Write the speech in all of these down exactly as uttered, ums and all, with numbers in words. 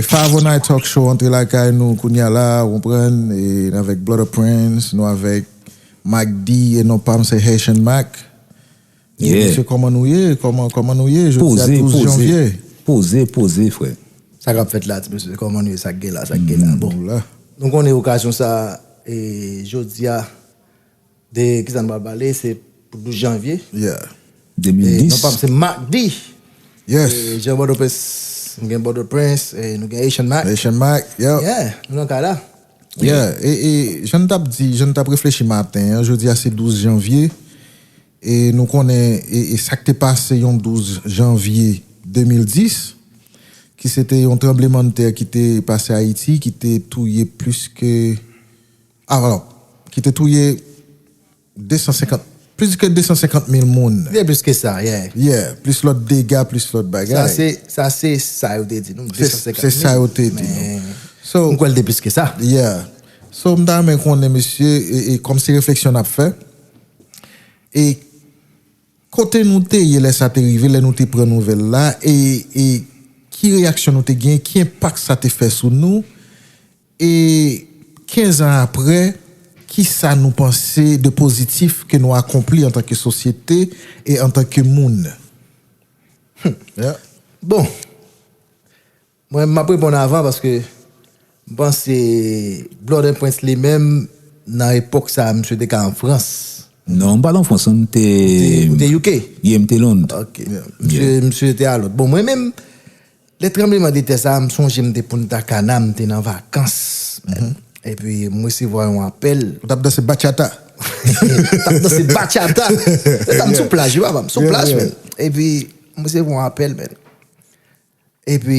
Five oh nine Talk Show antre lakay nou kounye a la, ou konprann, e n avèk Blood of Prince, nou avèk Mac D, e non pa m se Haitian Mac. E Yeah. mesye, kòman nou ye? Kòman, kòman nou ye? Jodi a Poze, douz poze. janvye. Poze, poze, frè. Sa k ap fèt la, ti mesye? Kòman nou ye? Sa k gen la? Sa k gen la? Bon, Nou la. Nou konnen okazyon sa, e jodi a, de ki sa nou pral pale, se pou douz janvye. Yeah. E De mil dis. Non pa m se Mac D. Yes. E Jean Bordeaux Prince, nou gen Bordeaux Prince, e nou gen Haitian Mac. Haitian Mac, yeah. Yeah, nou nan kay la. Yeah, e, e jan n t ap di, jan n t ap reflechi maten an, jodi a se douz janvye, e nou konnen, e, e sa k te pase yon douz janvye de mil dis, ki se te yon tranblemanntè ki te pase Ayiti, ki te touye plis ke, ah, alò, ki te touye de san senkant, plis ke de san senkant mil moun. Gen plis ke sa, yeah. Yeah, plis lòt dega, plis lòt bagay. Sa se, sa se sa yo te di nou, Se, de san senkant mil. Se sa yo te di nou. Men, So, m kwè l te plis ke sa. Yeah. So, m ta renmen konnen, mesye, e, e kòm se refleksyon n ap fè, e kote nou te ye lè sa te rive, lè nou te pran nouvèl la, e, e ki reyaksyon nou te gen, ki enpak sa te fè sou nou, e kenz an apre, ki sa nou panse de pozitif ke nou akonpli antanke sosyete e antanke moun? Bon, mwen, m ap reponn avan paske m panse Blood and Prince li menm, nan epòk sa, misye te ka an Frans. Non, m pa t an Frans, m te. Ou te U K? Yeah, m te Lond. Ok. Misye, misye te a Lond. Bon, mwen menm, lè tranbleman de tè sa, m sonje m te Punta Cana, m te nan vakans. Epi, m resevwa yon apèl. Ou t ap danse bachata. M t ap danse bachata. Se sa, m sou plaj, wi, papa, m sou Yeah, plaj, yeah. Men. Epi, m resevwa yon apèl, men. Epi,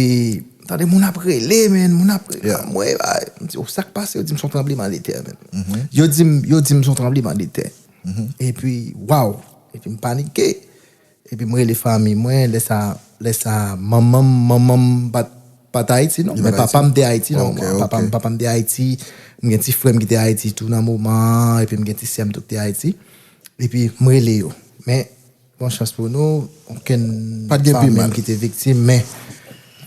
m tande moun ap rele, men, moun ap rele. Yeah. Mwen, ba, m di, "Oh, sa k pase?" Yo di m se yon tranbleman de tè, men. Yo di m, yo di m se yon tranbleman de tè. Epi, waw. Epi, m panike. Epi, m rele fanmi mwen. Lè sa, lè sa, manman m, manman m pa t, pa t Ayiti, non. Li Men pa t papa m Ayiti? Te Ayiti, non. Ok, Papa m, ok. Papa m te Ayiti. M gen ti frè m ki te Ayiti tou nan moman an. Epi, m gen ti sè m tou ki te Ayiti. Epi, m rele yo. Men, bon chans pou nou, okenn Pa t gen pi fanmi mal. M ki te viktim, men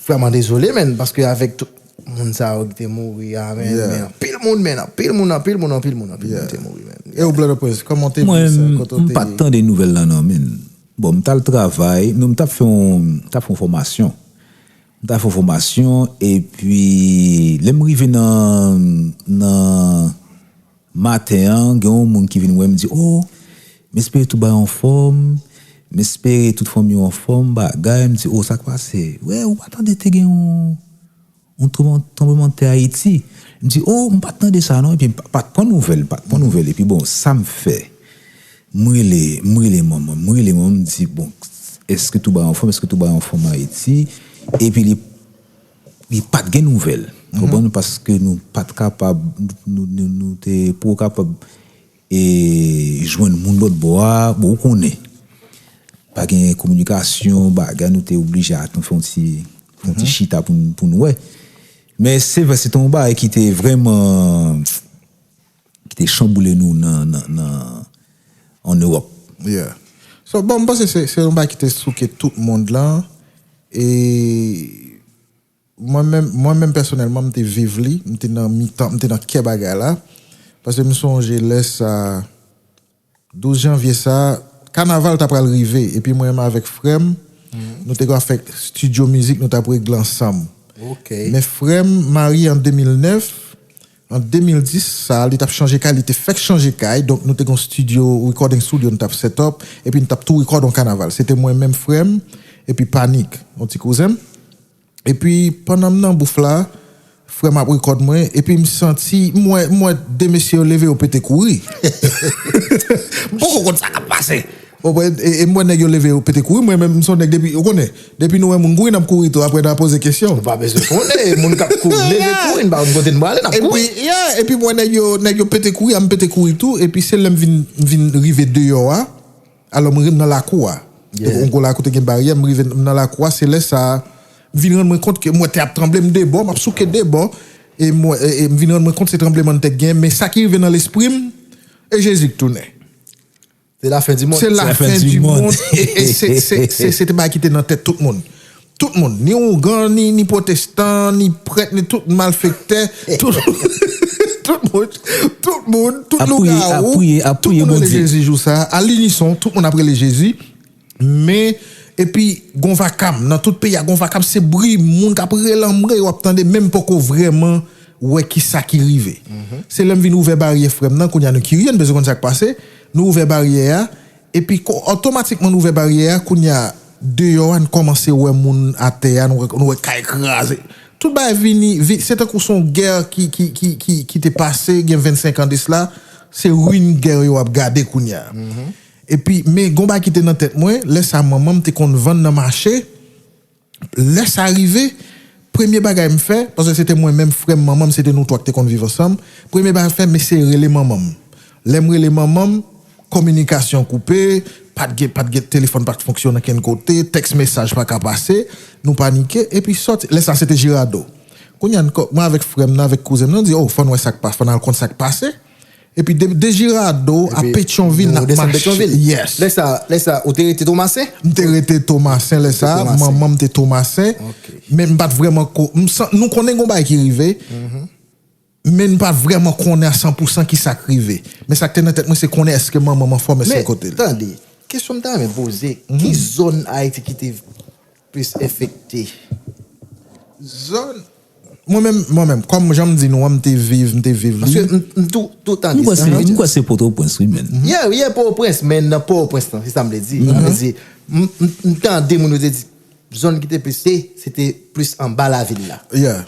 vrèman dezole, men, paske avèk tout moun sa yo ki te mouri a, men, Yeah. Men anpil moun, men, anpil moun, anpil moun, anpil moun, anpil Yeah. Moun te mouri, men. E ou, Blood of Prince, kòman w te viv Mwen, sa? m Kote w m te pa t tande nouvèl la, non, men. Bon, m t al travay, non, m t ap fè yon, m t ap fè yon fòmasyon. M t ap fè yon fòmasyon, epi lè m rive nan, nan maten an, gen yon moun ki vin wè m, di, "Oh, m espere tout bagay anfòm, m espere tout fanmi w anfòm, bagay." M di, "Oh, sa k pase?" "Wè, ou pa tande te gen yon, yon tranblemanntè Ayiti?" M di, "Oh, m pa t tande sa, non." Epi m pa, pa t pran nouvèl, m pa t pran nouvèl. Epi bon, sa m fè, m rele, m rele manman, m rele manman, m di, "Bon, èske tout bagay anfòm, èske tout bagay anfòm Ayiti?" Epi li, li pa t gen nouvèl. Konprann? Paske nou pa t kapab, nou, nou, nou te poko kapab e jwenn moun lòt bò a, bon, ou konnen. Pa gen kominikasyon, bagay, nou te oblije atann fè yon ti, fè yon ti chita pou, n- pou n wè. Men se vre, se te yon bagay ki te vrèman, ki te chanboule nou nan, nan, nan, an Ewòp. Yeah. So, bon, m panse se, se yon bagay ki te souke tout mond lan. E mwen menm, mwen menm pèsonèlman, m te viv li, m te nan mitan, m te nan kè bagay la. Paske m sonje lè sa, douz janvye sa, kanaval ta pral rive. Epi mwen menm avèk frè m, nou te ka fè estidyo mizik, nou t ap regle ansanm. Ok. Men frè m marye an de mil nèf, an de mil dis sa, li t ap chanje kay, li te fèk chanje kay, donk nou te gen yon studio, recording studio nou t ap set up, epi nou t ap tou record yon kanaval. Se te mwen menm, frè m, epi Panik, yon ti kouzen m. Epi pandan m nan bouf la, frè m ap record mwen, epi m santi, m wè, m wè de mesye yo leve yo pete kouri. M poko konn sa k ap pase. Ou konprann? E, e m wè nèg yo leve yo pete kouri, mwen menm m se yon nèg depi, ou konnen, depi nou wè moun kouri, n ap kouri tou, apre n a poze kesyon. Ou pa bezwen konnen, moun k ap kouri, leve kouri, n pa konn kote n prale, n ap kouri. Epi, yeah, epi m wè nèg yo, nèg yo pete kouri, a m pete kouri tou, epi se lè m vin, m vin rive deyò a, alò m ri- m nan lakou a. Yeah. Yon gwo lakou te gen baryè, m rive m nan lakou a, se lè sa, m vin rann mwen kont ke m wè tè ap tranble, m de bò, m ap souke de bò, e m wè- e- e m vin rann mwen kont se tranblemanntè k gen, men sa ki rive nan lespri m, e Jezi k tounen. Se la fen di mond. Se la la fen fen di di mond. mond. E, e se- se- se- se te bagay ki te nan tèt tout moun. Tout moun, ni ougan, ni, ni pwotestan, ni prèt, ni tout malfektè, tout, tout moun, tout moun, tout lougawou, tout moun rele Jezi jou sa a, a linison, tout moun ap rele Jezi. Men, epi, gon vakam, nan tout peyi a, gon vakam, se bri moun k ap rele anmwe, w ap tande, men m poko vrèman wè ki sa ki rive. Se lè m vin ouvè baryè frè m nan, kounye a nou kirye, n bezwen konn sa k pase, nou ouvè baryè a, epi ko- otomatikman n ouvè baryè a, kounye a deyò a n kòmanse wè moun atè a, nou wè, nou wè kay kraze. Tout bagay vini, vi, se tankou se yon gè ki, ki, ki, ki, ki te pase, gen vennsenk an de sla, se rin gè yo ap gade kounye a. Epi, men gon bagay ki te nan tèt mwen, lè sa manman m te konn vann nan mache, lè sa rive, premye bagay m fè, paske se te mwen menm, frè m, manman m, se te nou twa ki te konn viv ansanm. Premye bagay m fè, m eseye rele manman m. Lè m rele manman m, kominikasyon koupe, pa t gen, pa t gen telefòn, pa t fonksyone ankenn kote, tèks mesaj pa ka pase, nou panike, epi sòti. Lè sa se te Jirado. Kounye a, n ko- mwen avèk frè m nan, avèk kouzen m nan, di, oh, fò n wè sa k pa, fò n al konn sa k pase. Epi de, de Jirado a Petyonvil, n ap mache. Yes. Lè sa, lè sa, ou te rete Tomasen? M te rete Tomasen lè sa, manman m te Tomasen. Men m pa t vrèman ko- m san- nou konnen gon bagay ki rive. Men m pa t vrèman konnen a san pou san ki sa k rive. Men sa k te nan tèt mwen, se konnen èske manman m anfòm, èske kote l. Men, tande, kesyon m ta renmen poze, ki zòn Ayiti ki te plis enfekte? Zòn, mwen menm, mwen menm, kòm jan m di nou an, m te viv, m te viv li. Paske m, m tou, tou tande sa. M kwè se, m kwè se Pòtoprens, wi, men. Yeah, yeah, Pòtoprens, men nan Pòtoprens lan, se sa m vle di. M vle di, m, m, m tande moun yo te di, zòn ki te plis, se, se te plis anba lavil la. Yeah.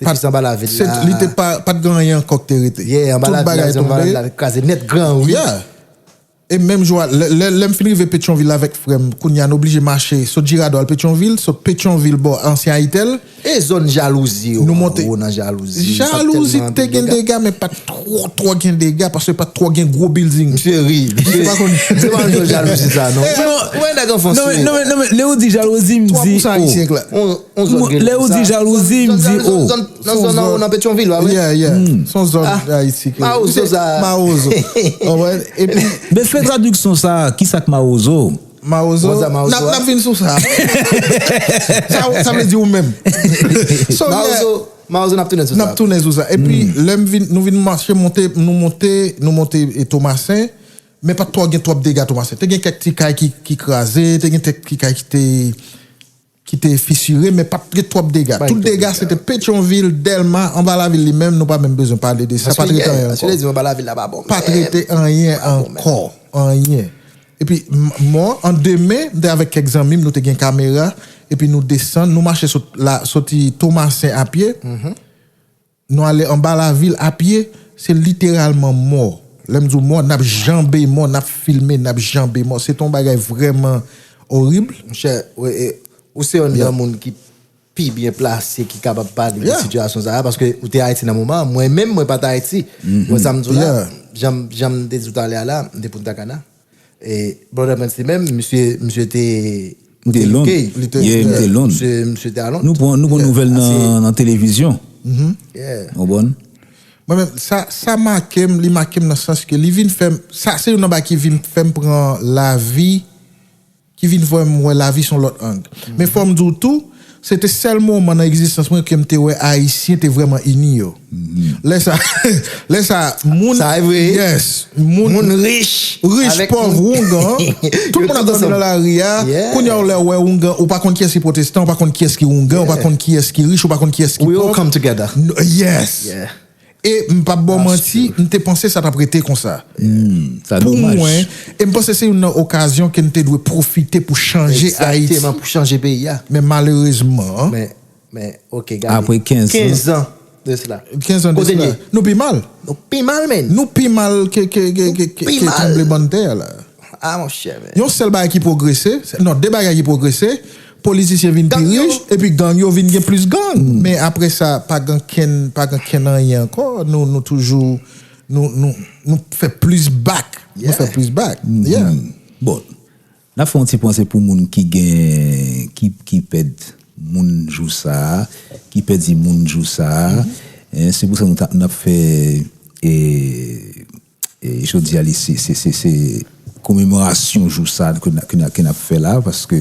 Te plis anba lavil la. Li te pa, pa t gen anyen ankò ki te rete. Yeah, anba lavil la, zòn anba lavil la, kraze nèt, gran ri. Yeah. E menm jou a, lè, lè, lè m fin rive Petyonvil avèk frè m, kounye a n oblije mache, sot Jirado al Petyonvil, sot Petyonvil bò Ansyen Ayitèl. E zòn Jalouzi yo, nou monte. Anwo nan Jalouzi, sa tèlman gen dega. Jalouzi te gen dega, men pa t twò, twò gen dega, paske pa t twò gen gwo bilding. Misye ri, misye pa konn, misye pa konn jwe Jalouzi sa, non. Ou wè nèg anfans. Non, men, non, men, non, men, lè ou di Jalouzi, m di, oh. Twa pou san ayisyen k la. On, on zòn gen sa. Lè ou di Jalouzi, m di, oh. Nan zòn nan, nan Petyonvil, pa vre? Yeah, yeah. Se yon zòn Ayiti ke. Mawozo sa. Mawozo. Epi, men fè tradiksyon sa, ki sa k mawozo? Mawozo. N ap, n ap vin sou sa. Sa, sa vle di ou menm. So, yeah. Mawozo, mawozo, n ap tounen sou sa. N ap tounen sou sa. Epi, lè m vin, nou vin mache, monte, nou monte, nou monte e Tomasen, men pa t twò gen twòp dega Tomasen. Te gen kèk ti kay ki, ki kraze, te gen kèk ti kay ki te ki te fisire, men pa t gen twòp dega. Tout dega, se te Petyonvil, Dèlma, anba lavil li menm, nou pa menm bezwen pale de sa, pa t rete anyen ankò. Pa t rete anyen ankò, anyen. Epi, m, mò, an demen, m te avèk kèk zanmi m, nou te gen kamera, epi nou desann, nou mache sot la, soti Tomasen a pye. Nou ale anba lavil a pye, se literalman mò. Lè m di w mò, n ap janbe mò, n ap filme, n ap janbe mò. Se te yon bagay vrèman orib. Monchè, ou se youn nan moun ki pi byen plase, ki kapab pale de sitiyasyon sa a, paske ou te Ayiti nan moman an. Mwen menm, mwen pa t Ayiti. Ou wè sa m di w la? Jan m, jan m te di w talè a la, m te Punta Cana. E Brother Prince li menm, misye, misye te, li te Lond. Yeah, li te Lond. Misye, misye te a Lond. Nou pran, nou pran nouvèl nan, nan televizyon. Ou konprann? Mwen menm, sa, sa make m, li make m nan sans ke li vin fè m, sa se youn nan bagay ki vin fè m pran lavi, ki vin fè m wè lavi s on lòt ang. Men fò m di w tou, se te sèl moman nan egzistans mwen ke m te wè Ayisyen te vrèman ini yo. Lè sa, lè sa, moun, sa e vre. Yes, moun, moun rich, rich, pòv, oungan, tout moun ap dòmi nan lari a. Kounye a, lè w wè oungan, ou pa konn kiyès ki pwotestan, ou pa konn kiyès ki oungan, ou pa konn kiyès ki rich, ou pa konn kiyès ki pòv. We all come together. Yes. E m p ap ba w manti, m te panse sa t ap rete konsa. Pou mwen, e m panse se youn nan okazyon ke n te dwe pwofite pou chanje Ayiti. Egzakteman, pou chanje peyi a. Men malerezman, men, men, ok, gade. Apre kenz an. Kenz an de sela. Kenz an de sela. Kote n ye? Nou pi mal. Nou pi mal, men. Nou pi mal ke, ke, ke, ke, ke, ke tranblemanntè a la. Ah, monchè, men. Yon sèl bagay ki pwogrese, se, non, de bagay ki pwogrese, politisyen vin pi rich, epi gang yo vin gen plis gang. Men apre sa, pa gen kenn, pa gen kenn anyen ankò. Nou, nou toujou, nou, nou, nou fè plis bak. Nou fè plis bak. Yeah. Bon, n ap fè yon ti panse pou moun ki gen, ki, ki pèd moun jou sa a, ki pèdi moun jou sa a. Eh, se pou sa nou ta, n ap fè, eh, E jodi a, li se, se, se, se komemorasyon jou sa ke n, ke n, ke n ap fè la, paske,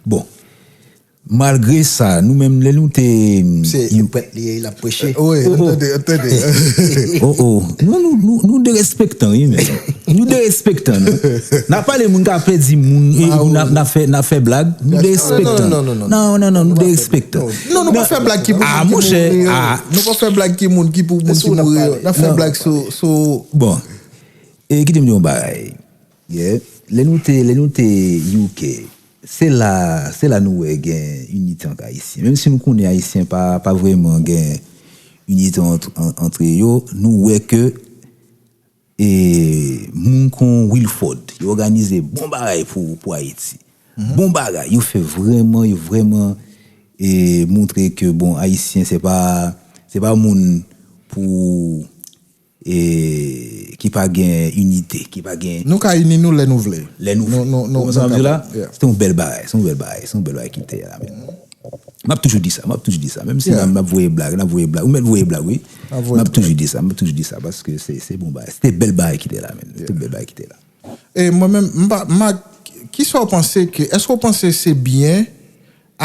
bon, Malgre sa, nou menm, lè nou te... Se yon prèt li ye, l ap preche. Wi, oh, oh. Tande, tande. Oh, oh. Non, nou, nou, nou derespektan, wi, men. Nou derespektan, non. N ap pale moun k ap pèdi moun, e, n ap, n ap fè, n ap fè blag, nou derespektan. Non, non, non, non, non. Non, non, non, nou derespektan. Non, nou pa fè blag ki pou moun ki mouri. Ah, monchè, ah. Nou pa fè blag ki moun ki pou moun ki mouri yo. N ap fè blag sou, sou... Bon. E kite m di yon bagay. Yeah. Lè nou te, lè nou te U K, se la, se la nou wè gen inite ant Ayisyen. Menm si nou konnen Ayisyen pa, pa vrèman gen inite ant, an, antre yo, nou wè ke, e, moun kon Wilford, yo òganize bon bagay pou, pou Ayiti. Bon bagay, yo fè vrèman, yo vrèman, e, montre ke, bon, Ayisyen, se pa, se pa moun pou e, ki pa gen inite, ki pa gen... Nou ka ini nou lè nou vle. Lè nou vle. Nou, nou, nou, ou konprann sa m ap di w la? Yeah. Se yon bèl bagay, se yon bèl bagay, se yon bèl bagay ki te la, men. M ap toujou di sa, m ap toujou di sa. Menm si n ap, n ap voye blag, n ap voye blag. Ou mèt voye blag, wi. M ap toujou di sa, m ap toujou di sa, paske se, se bon bagay. Se te bèl bagay ki te la, men. Se te bèl bagay ki te la. E mwen menm, m pa, m pa, kisa w panse ke, èske w panse se byen,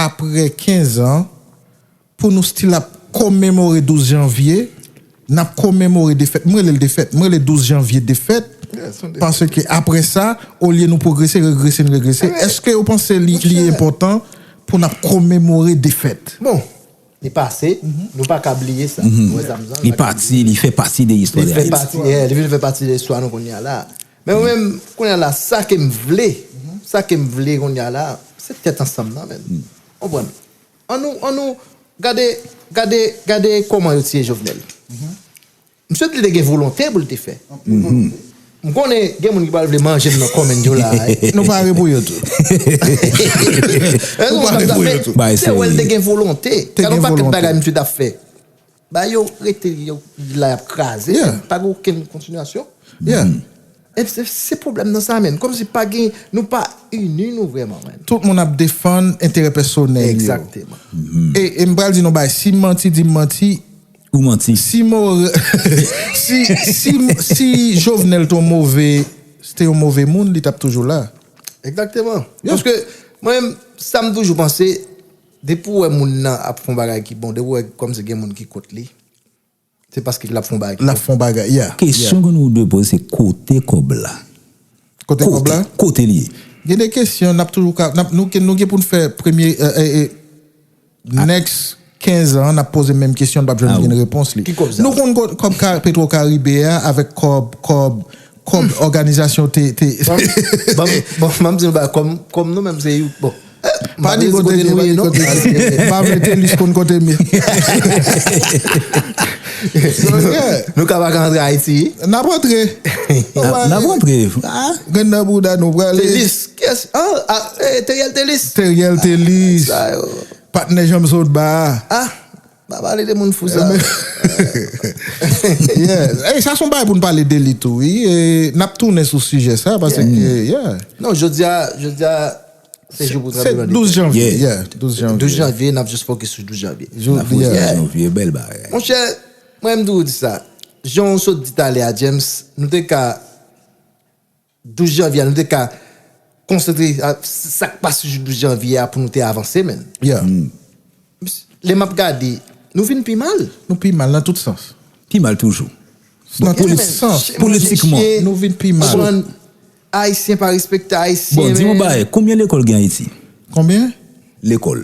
apre kenz an, pou nou still ap komemore douz janvye, n ap komemore defèt. Mwen rele l defèt. Mwen rele douz janvye defèt. Paske apre sa, olye nou pwogrese, regrese, n regrese. Èske ou panse li, li enpòtan pou n ap komemore defèt? Bon, li pase, nou pa ka bliye sa. Ou wè sa m di? Li pati, li fè pati de istwa de Ayiti. Li fè pati, yeah, li vin fè pati de istwa nou kounye a la. Men mwen menm, kounye a la, sa ke m vle, sa ke m vle kounye a la, se tèt ansanm nan, menm. Konprann? An nou, an nou, gade, gade, gade kòman yo tiye Jovenel. Misye te gen volonte pou l te fè. M konnen gen moun ki pral vle manje m nan kòmantè yo la. Nou pare pou yo tou. Nou pare pou yo tou. Se wè l te gen volonte. Gade yon pakèt bagay misye t ap fè. Ba yo rete yo la y ap kraze, pa gen okenn kontinyasyon. E se, se pwoblèm nan sa, menm. Kòmsi pa gen, nou pa ini nou vrèman, menm. Tout moun ap defann enterè pèsonèl yo. Egzakteman. E, e m pral di nou bagay, si m manti, di m manti. Ou manti. Si More-, si, si, si Jovenel te yon move, se te yon move moun, li t ap toujou la. Egzakteman. Paske mwen menm, sa m toujou panse, depi w wè moun nan ap fè yon bagay ki bon, depi w wè kòmsi gen moun ki kont li, se paske l ap fè yon bagay ki bon. L ap fè yon bagay, yeah. Kesyon ke nou dwe poze, se kote kòb la? Kote kòb la? Kote, kote l ye? Gen de kesyon, n ap toujou ka, n ap, nou, nou gen pou n fè premye, e, e, e, next kenz an, n ap poze menm kesyon, n p ap janm jwenn repons li. Nou konn kò-, kòb Ka-, Petro Karibe a avèk kòb, kòb, kòb òganizasyon te, te... Ban m, ban m, ban m di nou bagay, kòm, kòm nou menm se you-, bon. Pa di kote nou ye, kote nou ye. Pa vle Telis konn kote m ye. Nou ka pa ka antre Ayiti. N ap antre. N ap, n ap antre. Grenn nan bouda nou prale. Telis, kiyès? Ah, ah, eh, Teriel Telis. Teriel Telis. Sa yo. Patnè Janm Sotba a. Ah, pa pale de moun fou sa. Yeah. Ey, sa se yon bagay pou n pale de li tou, wi. E, n ap tounen sou sijè sa, paske, yeah. Non, jodi a, jodi a, se jou pou n raple nou de douz janvye, yeah, douz janvye. Douz janvye, n ap jis fokis sou douz janvye. N ap fokis sou douz janvye, bèl bagay. Monchè, mwen, m toujou di sa. Jan w sot di talè a, James, nou te ka douz janvye a, nou te ka konsantre a sa k pase jou douz janvye a pou nou te avanse, menm. Yeah. Lè m ap gade, nou vin pi mal. Nou pi mal nan tout sans. Pi mal toujou. Nan tout sans. Politikman. Nou vin pi mal. Ayisyen pa respekte Ayisyen. Bon, di m yon bagay, konbyen lekòl gen Ayiti? Konbyen? Lekòl.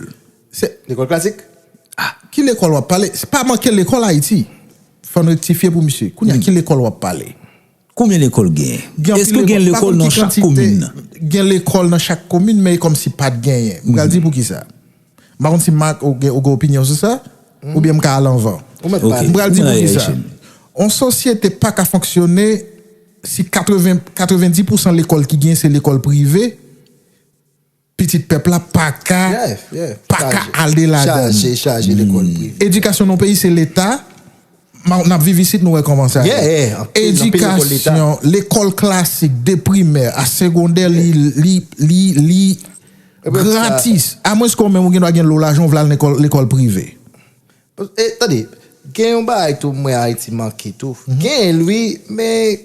Se lekòl klasik? Ah, ki lekòl w ap pale? Se pa manke lekòl Ayiti. Fò n rektifye pou misye. Kounye a, ki lekòl w ap pale? Konbyen lekòl genyen? Èske gen lekòl nan chak komin nan? Gen lekòl nan chak komin, men e kòmsi pa t genyen. M pral di poukisa. M pa konn si Marc ou gen, ou gen opinyon sou sa, oubyen m ka al anvan. M pral di poukisa. On sosyete pa ka fonksyone si katreven, katrevendis pousan lekòl ki genyen se lekòl prive. Pitit pèp la pa ka, pa ka ale ladan. Chaje, chaje lekòl prive. Edikasyon nan peyi se Leta. N ap viv isit, nou wè kòman sa ye. Edikasyon, lekòl klasik, de primè a segondè, li, li, li, li gratis. Amwenske w menm ou gen dwa gen lo lajan, w vle al lekòl, lekòl prive. E, tande, gen yon bagay tou m wè Ayiti manke tou. Genyen l wi, men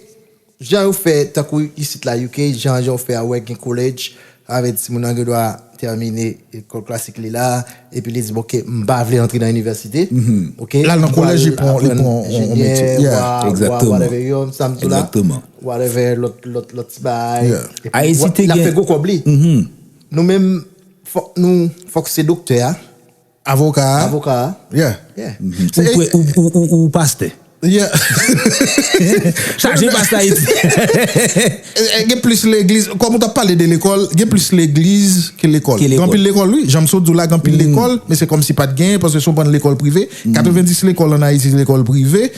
jan yo fè, tankou isit la, U K, jan, jan yo fè a, wè gen college, avè timoun nan gen dwa tèmine lekòl klasik li la, epi li di, "Bon, ok, m pa vle antre nan inivèsite." Ok, l al nan kolèj, li pran, li pran yon metye. Yeah. Exactement. Whatever, yo, sa m di la. Exactement. Whatever, lòt, lòt, lòt ti bagay. Yeah. Epi, Ayiti te gen, l ap fè gwo kòb li. Nou menm, fòk nou, fòk se doktè a. Avoka a. Avoka a. Yeah. Yeah. Ou, ou, ou, ou, ou pastè. Yeah. Chaje pastè Ayiti. Eh, eh, gen plis legliz, kòm ou t ap pale de lekòl, gen plis legliz ke lekòl. Gen anpil lekòl, wi. Jan m sot di w la, gen anpil lekòl, men se kòmsi pa t genyen, paske si w pran lekòl prive, katrevendis lekòl ann Ayiti, se lekòl prive.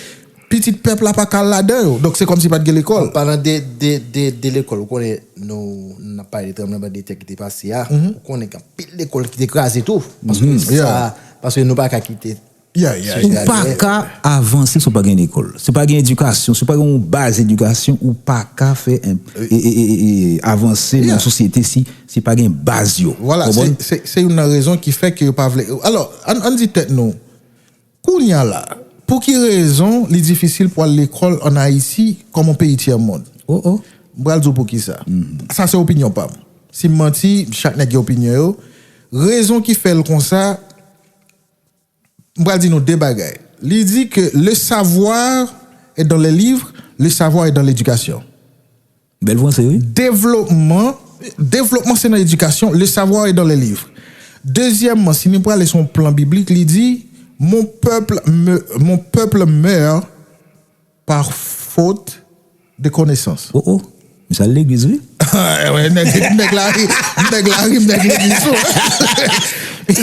Pitit pèp la pa ka al ladan yo. Donk, se kòmsi pa t gen lekòl. An palan de, de, de, de lekòl, ou konnen, nou, n ap pale de tranblemanntè ki te pase a. Ou konnen gen anpil lekòl ki te kraze tou. Paske sa, paske nou pa ka kite Ou pa ka avanse si w pa gen lekòl. Si w pa gen edikasyon, si w pa gen yon baz edikasyon, ou pa ka fè en- e- e- e- e- e- avanse nan yon sosyete si, si pa gen baz yo. Vwala, se, se, se youn nan rezon ki fè ke yo pa vle. Alò, ann, ann di tèt nou, kounye a la, pou ki rezon li difisil pou al lekòl ann Ayiti kòm yon peyi tyè mond? Oh, oh. M pral di w pou ki sa. Sa se opinyon pa m. Si m manti, chak nèg gen opinyon yo. Rezon ki fè l konsa, m pral di nou de bagay. Li di ke le savoir est dans les livres, le savoir est dans l'éducation. Bèl franse, wi. Devlopman, devlopman se nan edikasyon, le savoir est dans les livres. Dezyèmman, si nou prale sou yon plan biblik, li di, mon peuple me, mon peuple meurt par faute de connaissance. Oh, oh. Misye al legliz, wi. Nèg, nèg la ri, nèg la ri, nèg legliz tou.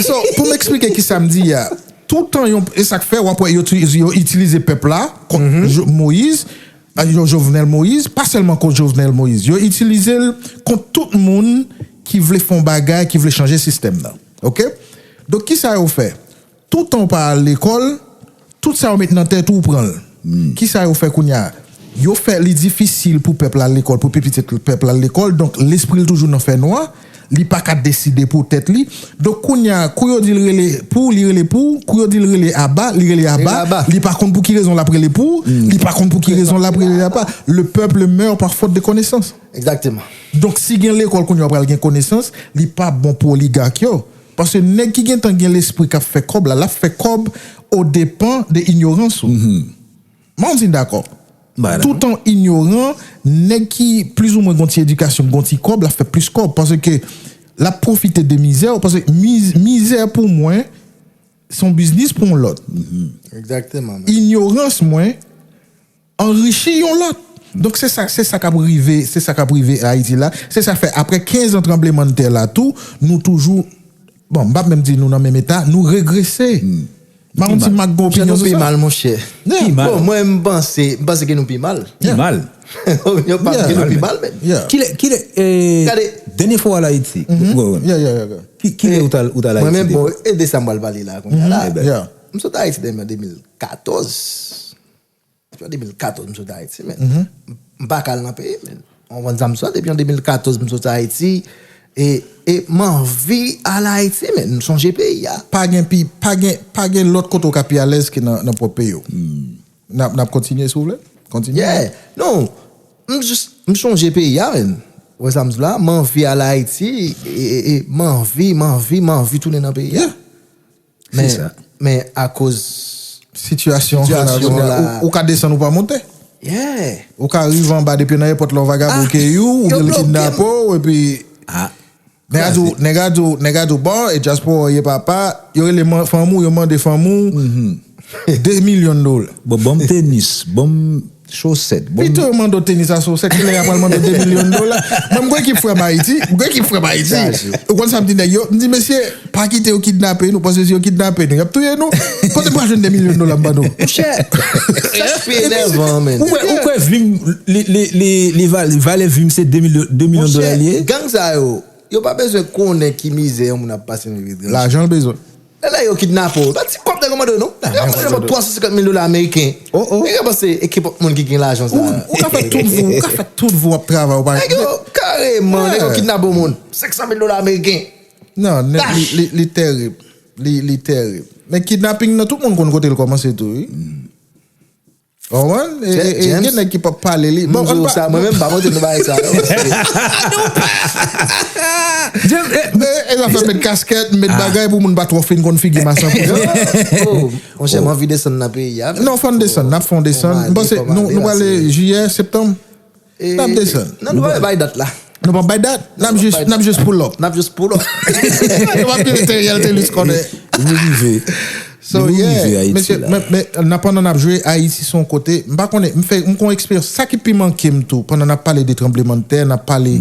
So, pou m eksplike ki sa m di a, toutan yon, e sa k fè, w ap wè yo, yo itilize pèp la kont Jo- Moyiz, a, yo Jovenel Moïse, pa sèlman kont Jovenel Moïse, yo itilize l kont tout moun ki vle fè yon bagay, ki vle chanje sistèm nan. Oke? Donk, ki sa yo fè? Toutan w pa al lekòl, tout sa yo met nan tèt ou, ou pran l. Ki sa yo fè kounye a? Yo fè li difisil pou pèp la al lekòl, pou pi pitit pèp la al lekòl. Donk, lespri l toujou nan fènwa. Li pa ka deside pou tèt li. Donk, kounye a, kou yo di l rele pou, li rele pou. Kou yo di l rele aba, li rele aba. Li pa konn pou ki rezon l ap rele pou. Li pa konn pou ki rezon l ap rele aba. Le peuple meurt par faute de connaissance. Exactement. Donk, si gen lekòl kounye a, pral gen konesans, li pa bon pou oligak yo. Paske nèg ki gentan gen lespri k ap fè kòb la, l ap fè kòb o depan de inyorans ou. Mwen di n dakò. Toutan inyoran, nèg ki plizoumwen gon ti edikasyon, gon ti kòb, l ap fè plis kòb. Paske l ap pwofite de mizè w. Paske miz- mizè pou mwen, se yon biznis pou yon lòt. Exactement, man. Inyorans mwen, anrichi yon lòt. Donk, se sa, se sa k ap rive, se sa k ap rive Ayiti la. Se sa fè, apre kenz an tranblemanntè la tou, nou toujou, bon, m p ap menm di nou nan menm eta, nou regrese. M pa konn si Mak gen opinyon sou sa. Nou pi mal, monchè. Bon, mwen, m panse, m panse ke nou pi mal. Pi mal. Opinyon pa m ke nou pi mal, men. Kilè, kilè, eh, dènye fwa w al Ayiti? Ki, kilè ou t al, ou t al Ayiti? Mwen menm, bon, e de sa m pral pale la, kounye a la. M sot Ayiti depi an de mil katòz. Depi an de mil katòz m sot Ayiti, men. M pa ka al nan peyi, men. Ou konprann sa m sot, depi an de mil katòz m sot Ayiti, e, e m anvi al Ayiti, men. M sonje peyi a. Pa gen pi, pa gen, pa gen lòt kote w ka pi alèz ke nan, nan pwòp peyi w. N ap, n ap kontinye, si w vle. Kontinye. Yeah. Non, m jis, m sonje peyi a, men. Ou wè sa m di w la, m anvi al Ayiti, e, e, e m anvi, m anvi, m anvi tounen nan peyi a. Men, men akoz sitiyasyon la, ou, ou ka desann, ou pa monte. Ou ka rive anba depi nan èpòt la, yon vagabon keyi w, oubyen l kidnape w, epi nèg a di w, nèg a di w, nèg a di w, bon, e dyaspora w ye papa, yo rele fanmi w, yo mande fanmi w de milyon dola. Bon, ban m tenis, ban m chosèt. Bon, pito yo mande w tenis a chosèt, kilè y a pral mande w de milyon dola? Mwen, m gon ekip frè m Ayiti, m gon ekip frè m Ayiti. Ou konn sa m di nèg yo? M di, mesye, pa kite yo kidnape nou, paske si yo kidnape nou, y ap touye nou. Kote m pral jwenn de milyon dola m ban nou? Monchè, sa k pi enèvan, men. Ou kwè, ou kwè vi m, li, li, li, li valè, valè vi m se de milyon, de milyon dola li ye? Monchè, gang sa yo, yo pa bezwen konnen ki mizè yon moun ap pase nan vi l. Lajan l bezwen. Lè, lè yo kidnape w, pa ti kòb nèg yo mande w, non. Yo mande w twa san senkant mil dola ameriken. Nèg yo panse e kenpòt moun ki gen lajan sa. Ou, ou ka fè tout vi w, ou ka fè tout vi w ap travay, ou pa. Nèg yo, kareman, nèg yo kidnape w moun. Senk san mil dola ameriken. Non, li, li, li terib. Li, li terib. Men kidnaping nan, tout moun konn kote l kòmanse tou, wi. Ou konprann? E, e, e, gen nèg ki p ap pale li. Bon, mwen menm, m pa montre nou bagay sa yo. E, e zafè met kaskèt, met bagay pou moun pa twò fin konn figi masanpou. Oh, monchè, m anvi desann nan peyi a. Non, fò n desann, n ap fè yon desann. M panse nou, nou prale jiyè, septanm. N ap desann. Non, nou pa bay dat la. Nou pa bay dat. N ap jis, n ap jis pull up. N ap jis pull up. Nou pa pile te Riyèl Telus konnen. Nou rive. So, yeah, mesye, men, men, nan pandan n ap jwe, Ayiti se yon kote, m pa konnen, m fè, m gon eksperyans, sa ki pi manke m tou, pandan n ap pale de tranblemanntè, n ap pale,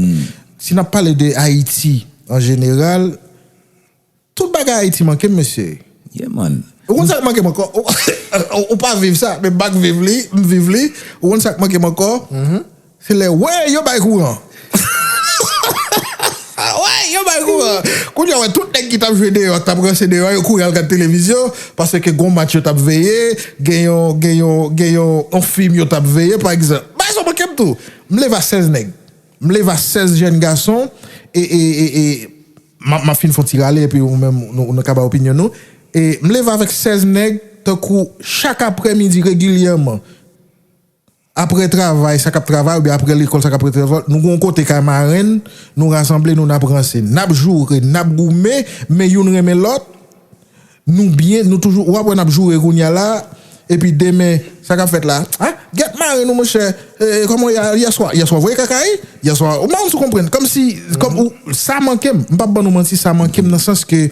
si n ap pale de Ayiti an jeneral, tout bagay Ayiti manke m, mesye. Yeah, man. Ou konn sa k manke m ankò? Ou, ou pa viv sa, men m pa k viv li, m viv li. Ou konn sa k manke m ankò? Se lè, wè, yo bay kouran. Wè, yo bay kouran. Kounye a, wè, tout nèg ki t ap jwe deyò, t ap ranse deyò, yo kouri al gad televizyon, paske gon match yo t ap veye, gen yon, gen yon, gen yon, yon fim yo t ap veye, pa egzanp. Bagay sa manke m tou. M leve a sèz nèg. M leve a sèz jèn gason, e, e, e, e, m ap, m ap fin fè yon ti rale, epi ou menm, nou, nou ka bay opinyon nou. E m leve avèk sèz nèg, tankou chak aprèmidi regilyèman. Apre travay, sa k ap travay, oubyen apre lekòl, sa k ap travay, nou gon kote kay marenn, nou rasanble, nou n ap ranse, n ap joure, n ap goumen, men youn renmen lòt, nou byen, nou toujou, w ap wè n ap joure kounye a la, epi demen, sa k ap fèt la? Ah, gèt marenn ou, monchè, e, kòman w ye a, yèswa, yèswa w voye kaka wi, yèswa, ou pa konn si w konprann, kòmsi, kòm ou, sa manke m, m p ap ban nou manti, sa manke m nan sans ke,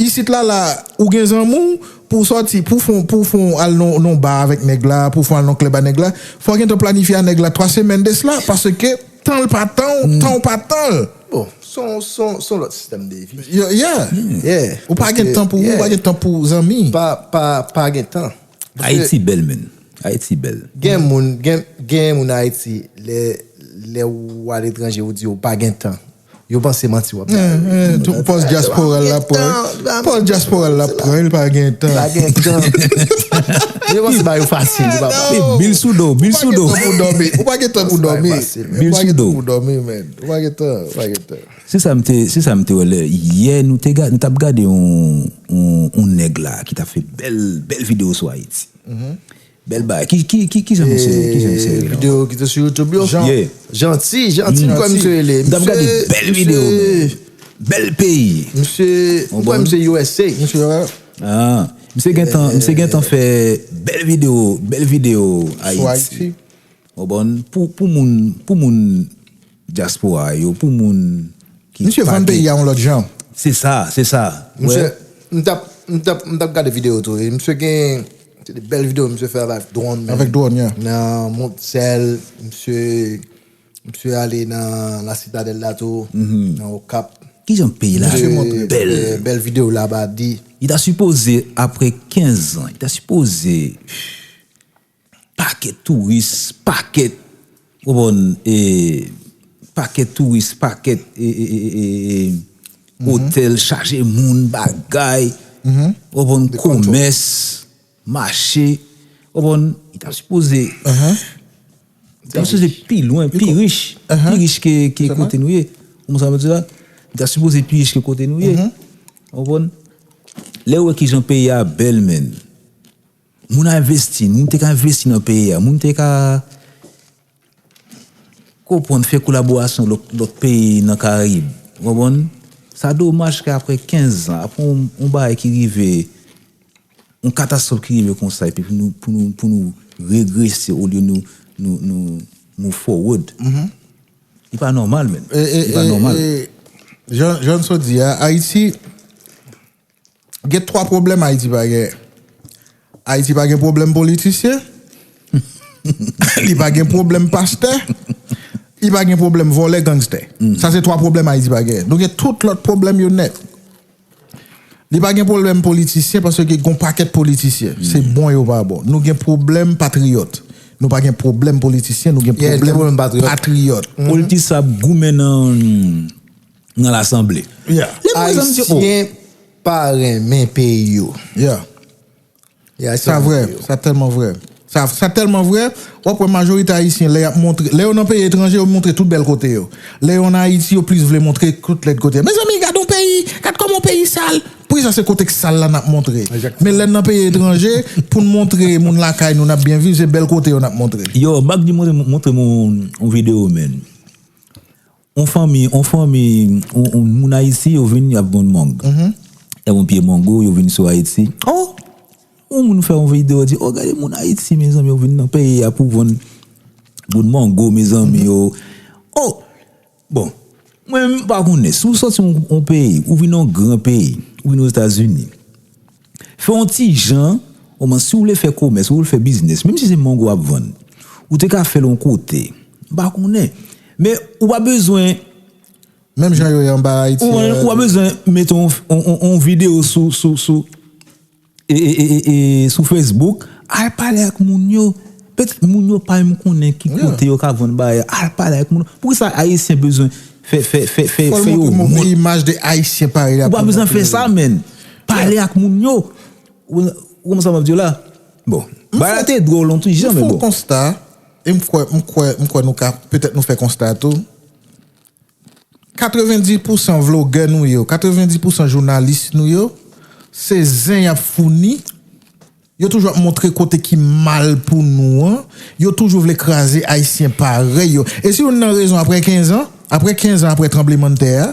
Isit la, la, ou gen zanmi w, pou w sòti, pou w fon, pou w fon al non, non ba avèk nèg la, pou w fon al non klèb a nèg la, fò w gentan planifye a nèg la twa semèn de sla, paske tan l pa tan w, tan w pa tan l. Bon, son, son, son lòt sistèm de vi. Yeah. Ou pa gen tan pou ou, ou pa gen tan pou zanmi. Pa, pa, pa gen tan. Ayiti bèl, men. Ayiti bèl. Gen moun, gen, gen moun Ayiti, lè, lè ou aletranje, ou di ou pa gen tan. Yo panse manti w ap bay. Pòz dyaspora l ap pran. Pòz dyaspora l ap pran, li pa gen tan. Pa gen tan. Yo panse ba yo fasil, yo pa ba. Bil sou do, bil sou do. Ou pa gen tan pou dòmi. Bil sou do. Ou pa gen tan, ou pa gen tan. Se sa m te, se sa m te wè lè yè nou te gade, nou t ap gade yon, yon, yon nèg la ki t ap fè bèl, bèl videyo sou Ayiti. Bèl bagay. Ki, ki, ki, ki jan misye, ki jan misye rele? Videyo ki te sou YouTube yo? Janti, Janti, m kwè misye rele. M t ap gade bèl videyo, men. Bèl peyi. Misye, m kwè misye U S A. Misye, ah, misye gentan, misye gentan fè bèl videyo, bèl videyo Ayiti. Ou konprann? Pou, pou moun, pou moun dyaspora yo, pou moun ki. Misye vann peyi a yon lòt jan. Se sa, se sa. Misye, m t ap, m t ap, m t ap gade videyo tou. E misye gen, se de bèl videyo misye fè avèk dwòn, men. Avèk dwòn, yeah. Nan Montsèl, misye, misye ale nan La Citadelle la tou, nan Okap. Ki jan peyi la bèl. Bèl videyo la ba di. Li ta sipoze, apre kenz an, li ta sipoze pakèt touris, pakèt, ou konprann, e, pakèt touris, pakèt, e, e, e, e, e, otèl chaje moun, bagay, ou konprann, komès, mache, ou konprann, li ta sipoze, li ta sipoze pi lwen, pi rich, pi rich ke, ke kote nou ye. Ou konprann sa m di la? Li ta sipoze pi rich ke kote nou ye. Ou konprann? Lè w wè kijan peyi a bèl, menn. Moun a envesti, moun te ka envesti nan peyi a, moun te ka konprann fè kolaborasyon lòt, lòt peyi nan Karayib. Ou konprann? Sa domaj ke apre kenz an, apre yon, yon bagay ki rive, yon katastwòf ki rive konsa, epi pou nou, pou nou, pou nou regrese olye nou, nou, nou move forward. Li pa nòmal, menn. Li pa nòmal. Jan, jan w di a, Ayiti, Gen twa pwoblèm Ayiti pa gen. Ayiti pa gen pwoblèm politisyen. Li pa gen pwoblèm pastè. Li pa gen pwoblèm vòlè, gangstè. Sa se twa pwoblèm Ayiti pa gen. Nou gen tout lòt pwoblèm yo nèt. Li pa gen pwoblèm politisyen paske gen yon pakèt politisyen. Se bon yo pa bon. Nou gen pwoblèm patriyòt. Nou pa gen pwoblèm politisyen, nou gen pwoblèm patriyòt. Politisyen ap goumen nan nan lasanble. Lè m wè sa, m di, oh. Ayisyen pa renmen peyi yo. Sa vrè, sa tèlman vrè. Sa, sa tèlman vrè, w ap wè majorite Ayisyen, lè y ap montre, lè yo nan peyi etranje, yo montre tout bèl kote yo. Lè yo ann Ayiti, yo plis vle montre tout lèd kote. Mezanmi, gad yon peyi, gad kòman yon peyi sal. Poukisa se kote k sal la n ap montre? Men lè n nan peyi etranje, pou n montre moun lakay nou n ap byen viv, se bèl kote yo n ap montre. Yo, Magdi montre, montre m yon, yon videyo, menn. on fanmi, on fanmi, on, on moun Ayiti, yo vin, y ap vann mang. Y ap yon pye mango, yo vin sou Ayiti. Oh! On moun fè yon videyo, di, oh, gade moun Ayiti, mezanmi, yo vin nan peyi a pou vann, vann mango, mezanmi, yo. Oh! Bon, mwen, m pa konnen, si w sòti yon, yon peyi, ou vin yon gran peyi, ou vin Ozetazini, fè yon ti jan, oman si w vle fè komès, ou vle fè biznis, menm si se mango w ap vann, ou te ka fè l yon kote. M pa konnen. Men ou pa bezwen Menm jan yo ye anba Ayiti. Ou, ou pa bezwen mete yon, yon, yon, yon videyo sou, sou, sou, e, e, e, e, e, sou Facebook. Al pale ak moun yo. Petèt moun yo pa menm konnen ki kote yo ka vann bagay. Al pale ak moun yo. Poukisa Ayisyen bezwen fè, fè, fè, fè, fè yo wont? Fò l montre move imaj de Ayisyen parèy la. Ou pa bezwen fè sa, menn. Pale ak moun yo. Ou, ou konprann sa m ap di w la? Bon, bagay la te dwòl yon ti jan, men bon. M fè yon konsta, e m kwè, m kwè, m kwè nou ka, petèt nou fè konsta tou. Katrevendis pousan vlogè nou yo, katrevendis pousan jounalis nou yo, se zen y ap founi. Yo toujou ap montre kote ki mal pou nou an. Yo toujou vle kraze Ayisyen parèy yo. E si youn nan rezon, apre kenz an, apre kenz an apre tranblemanntè a,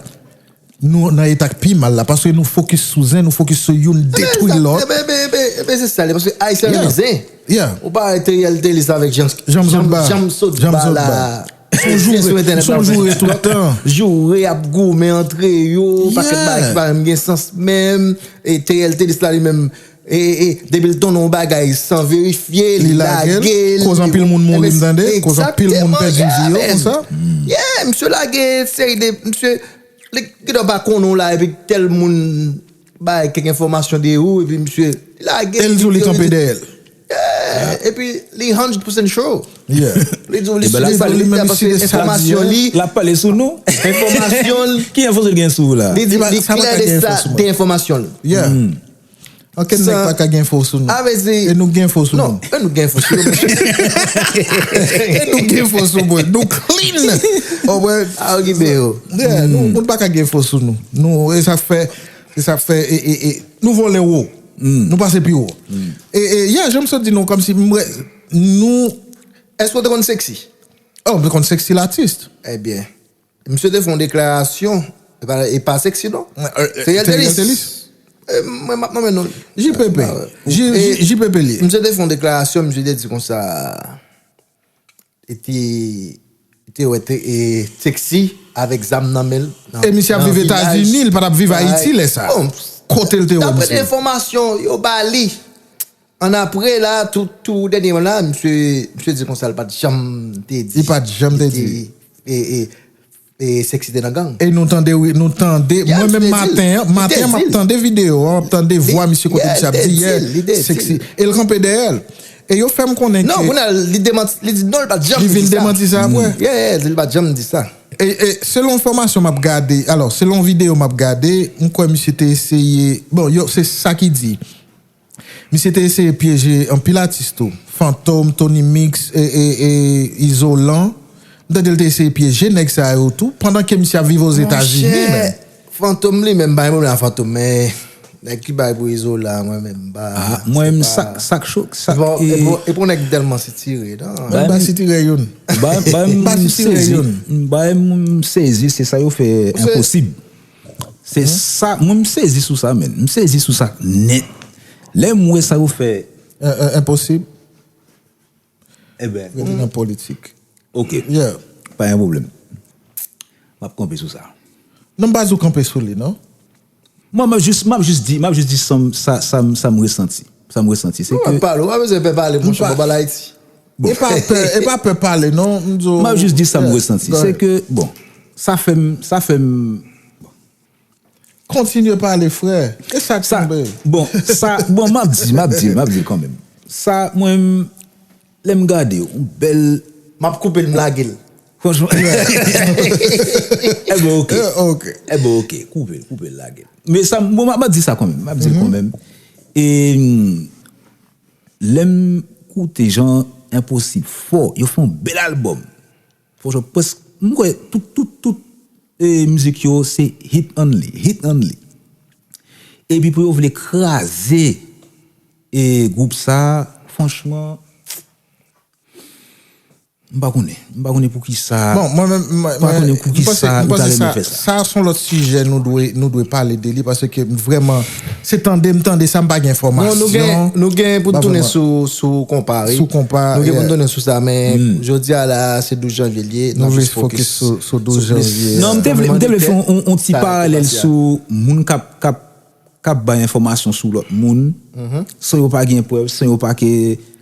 nou nan eta k pi mal la, paske nou fokis sou zen, nou fokis sou youn detwi lòt. Ebyen, ebyen, ebyen, ebyen, se sa l ye, paske Ayisyen renmen zen. Ou pa wè Teriel te lis avèk Janm, Janm Sotba. Janm Sotba la. Sou joure, sou joure tout tan. Joure, ap goumen antre yo, pakèt bagay ki pa menm gen sans menm. E Teriel te lis la li menm, e, e, depi l tande yon bagay san verifye, li lage l. Koz anpil moun mouri, m tande. Koz anpil moun pèdi vi yo konsa. Yeah, misye lage seri de, misye, li gentan pa konnen w la, epi tèl moun bay kèk enfòmasyon de ou, epi misye lage l. E l di w li kanpe dèyè l. Yeah, epi li hundred percent sure. Yeah. Li di w li sou li, li di w li menm si de sa di, enfòmasyon li. L ap pale sou nou. Enfòmasyon l. Ki enfòmasyon l gen sou ou la? Li di, li klè de sa, de enfòmasyon l. Yeah. Okenn nèg pa ka gen enfo sou nou. E nou gen enfo sou nou. Non, e nou gen enfo sou nou. E nou gen enfo sou mwen. Nou clean. Oh, mwen. A, okipe yo. Yeah, nou, nou pa ka gen enfo sou nou. Nou, e sa fè, e sa fè, e, e, e, nou vole wo. Nou pase pi wo. E, e, yeah, jan m sot di nou, kòmsi m wè, nou. Èske w te konn Sexy? Oh, m te konn Sexy latis. Ebyen. Misye te fè yon deklarasyon, e pa, e pa Sexy non. Teriel Telis. E, mwen m ap nonmen non. J P P. J P P li ye. Misye te fè yon deklarasyon, misye te di konsa, e te, e te wè te, e, Sexy avèk zam nan men l. E misye ap viv Etazini, li pa t ap viv Ayiti lè sa. Kote l te wè misye? Daprè enfòmasyon yo ba li, An apre la, tou, tou dènyèman la, misye, misye di konsa, li pa t janm te di. Li pa t janm te di. E, e, e Sexy te nan gang. E nou tande, wi, nou tande. Mwen menm maten an, maten an, m ap tande videyo a, m ap tande vwa misye kote misye ap di, yeah, Sexy. E l kanpe dèyè l. E yo fè m konnen ke. Non, kounye a, li demanti, li di non, li pa t janm di sa. Li vin demanti sa apre. Yeah, yeah, li pa t janm di sa. E, e selon enfòmasyon m ap gade, alò, selon videyo m ap gade, m kwè misye te eseye, bon, yo, se sa ki di. Misye te eseye pyeje anpil atis tou. Fantom, Tony Mix, e, e, e, Izolan. M tande l te eseye pyeje nèg sa yo tou, pandan ke misye ap viv Ozetazini menm. Fantom li menm, m pa gen pwoblèm ak Fantom, men nèg ki bay pou Izolan, mwen menm, m pa. Ah, mwen menm, sa k, sa k cho, sa k. E pou, e pou nèg tèlman sitire, non. M pa sitire youn. M pa sitire youn. M sezi, se sa yo fè enposib. Se sa, mwen m sezi sou sa, menn. M sezi sou sa nèt. Lè m wè sa yo fè. Enposib. Enben. Rete nan politik. Ok. Yeah. Pa gen pwoblèm. M ap kanpe sou sa. Non, m pa di w kanpe sou li, non. Mwen, m ap jis, m ap jis di, m ap jis di sa m, sa, sa m, sa m resanti. Sa m resanti, se ke. Ou pa bezwen pè pale, monchè, pa pale Ayiti. E pa pè, e pa pè pale, non, m di w. M ap jis di sa m resanti. Se ke, bon, sa fè m, sa fè m. Kontinye pale, frè. E sa k tonbe. Bon, sa, bon, m ap di, m ap di, m ap di l kanmenm. Sa, mwen, lè m gade, yon bèl. M ap koupe l, m lage l. Franchman. Enben, ok. Enben, ok. Koupe l, koupe l, lage l. Men sa, bon, m ap, m ap di sa kanmenm. M ap di l kanmenm. E, lè m koute jan Enposib fò, yo fè yon bèl albòm. Franchman, prèsk, m kwè tout, tout, tout, e, mizik yo se hit only, hit only. Epi pou yo vle kraze, e, gwoup sa, franchman, M pa konnen. M pa konnen poukisa. Bon, mwen menm, mwen, M pa konnen poukisa ou ta renmen fè sa. Sa se yon lòt sijè nou dwe, nou dwe pale de li, paske vrèman, se tande m tande sa, m pa gen enfòmasyon. Non, nou gen, nou gen pou n tounen sou, sou konpa, wi. Sou konpa. Nou gen pou n tounen sou sa, men jodi a la, se douz janvye l ye. Nou vle fokis sou, sou douz janvye. Non, m te vle, m te vle fè yon, yon ti paralèl sou moun k ap, k ap k ap bay enfòmasyon sou lòt moun, san yo pa gen prèv, san yo pa ke,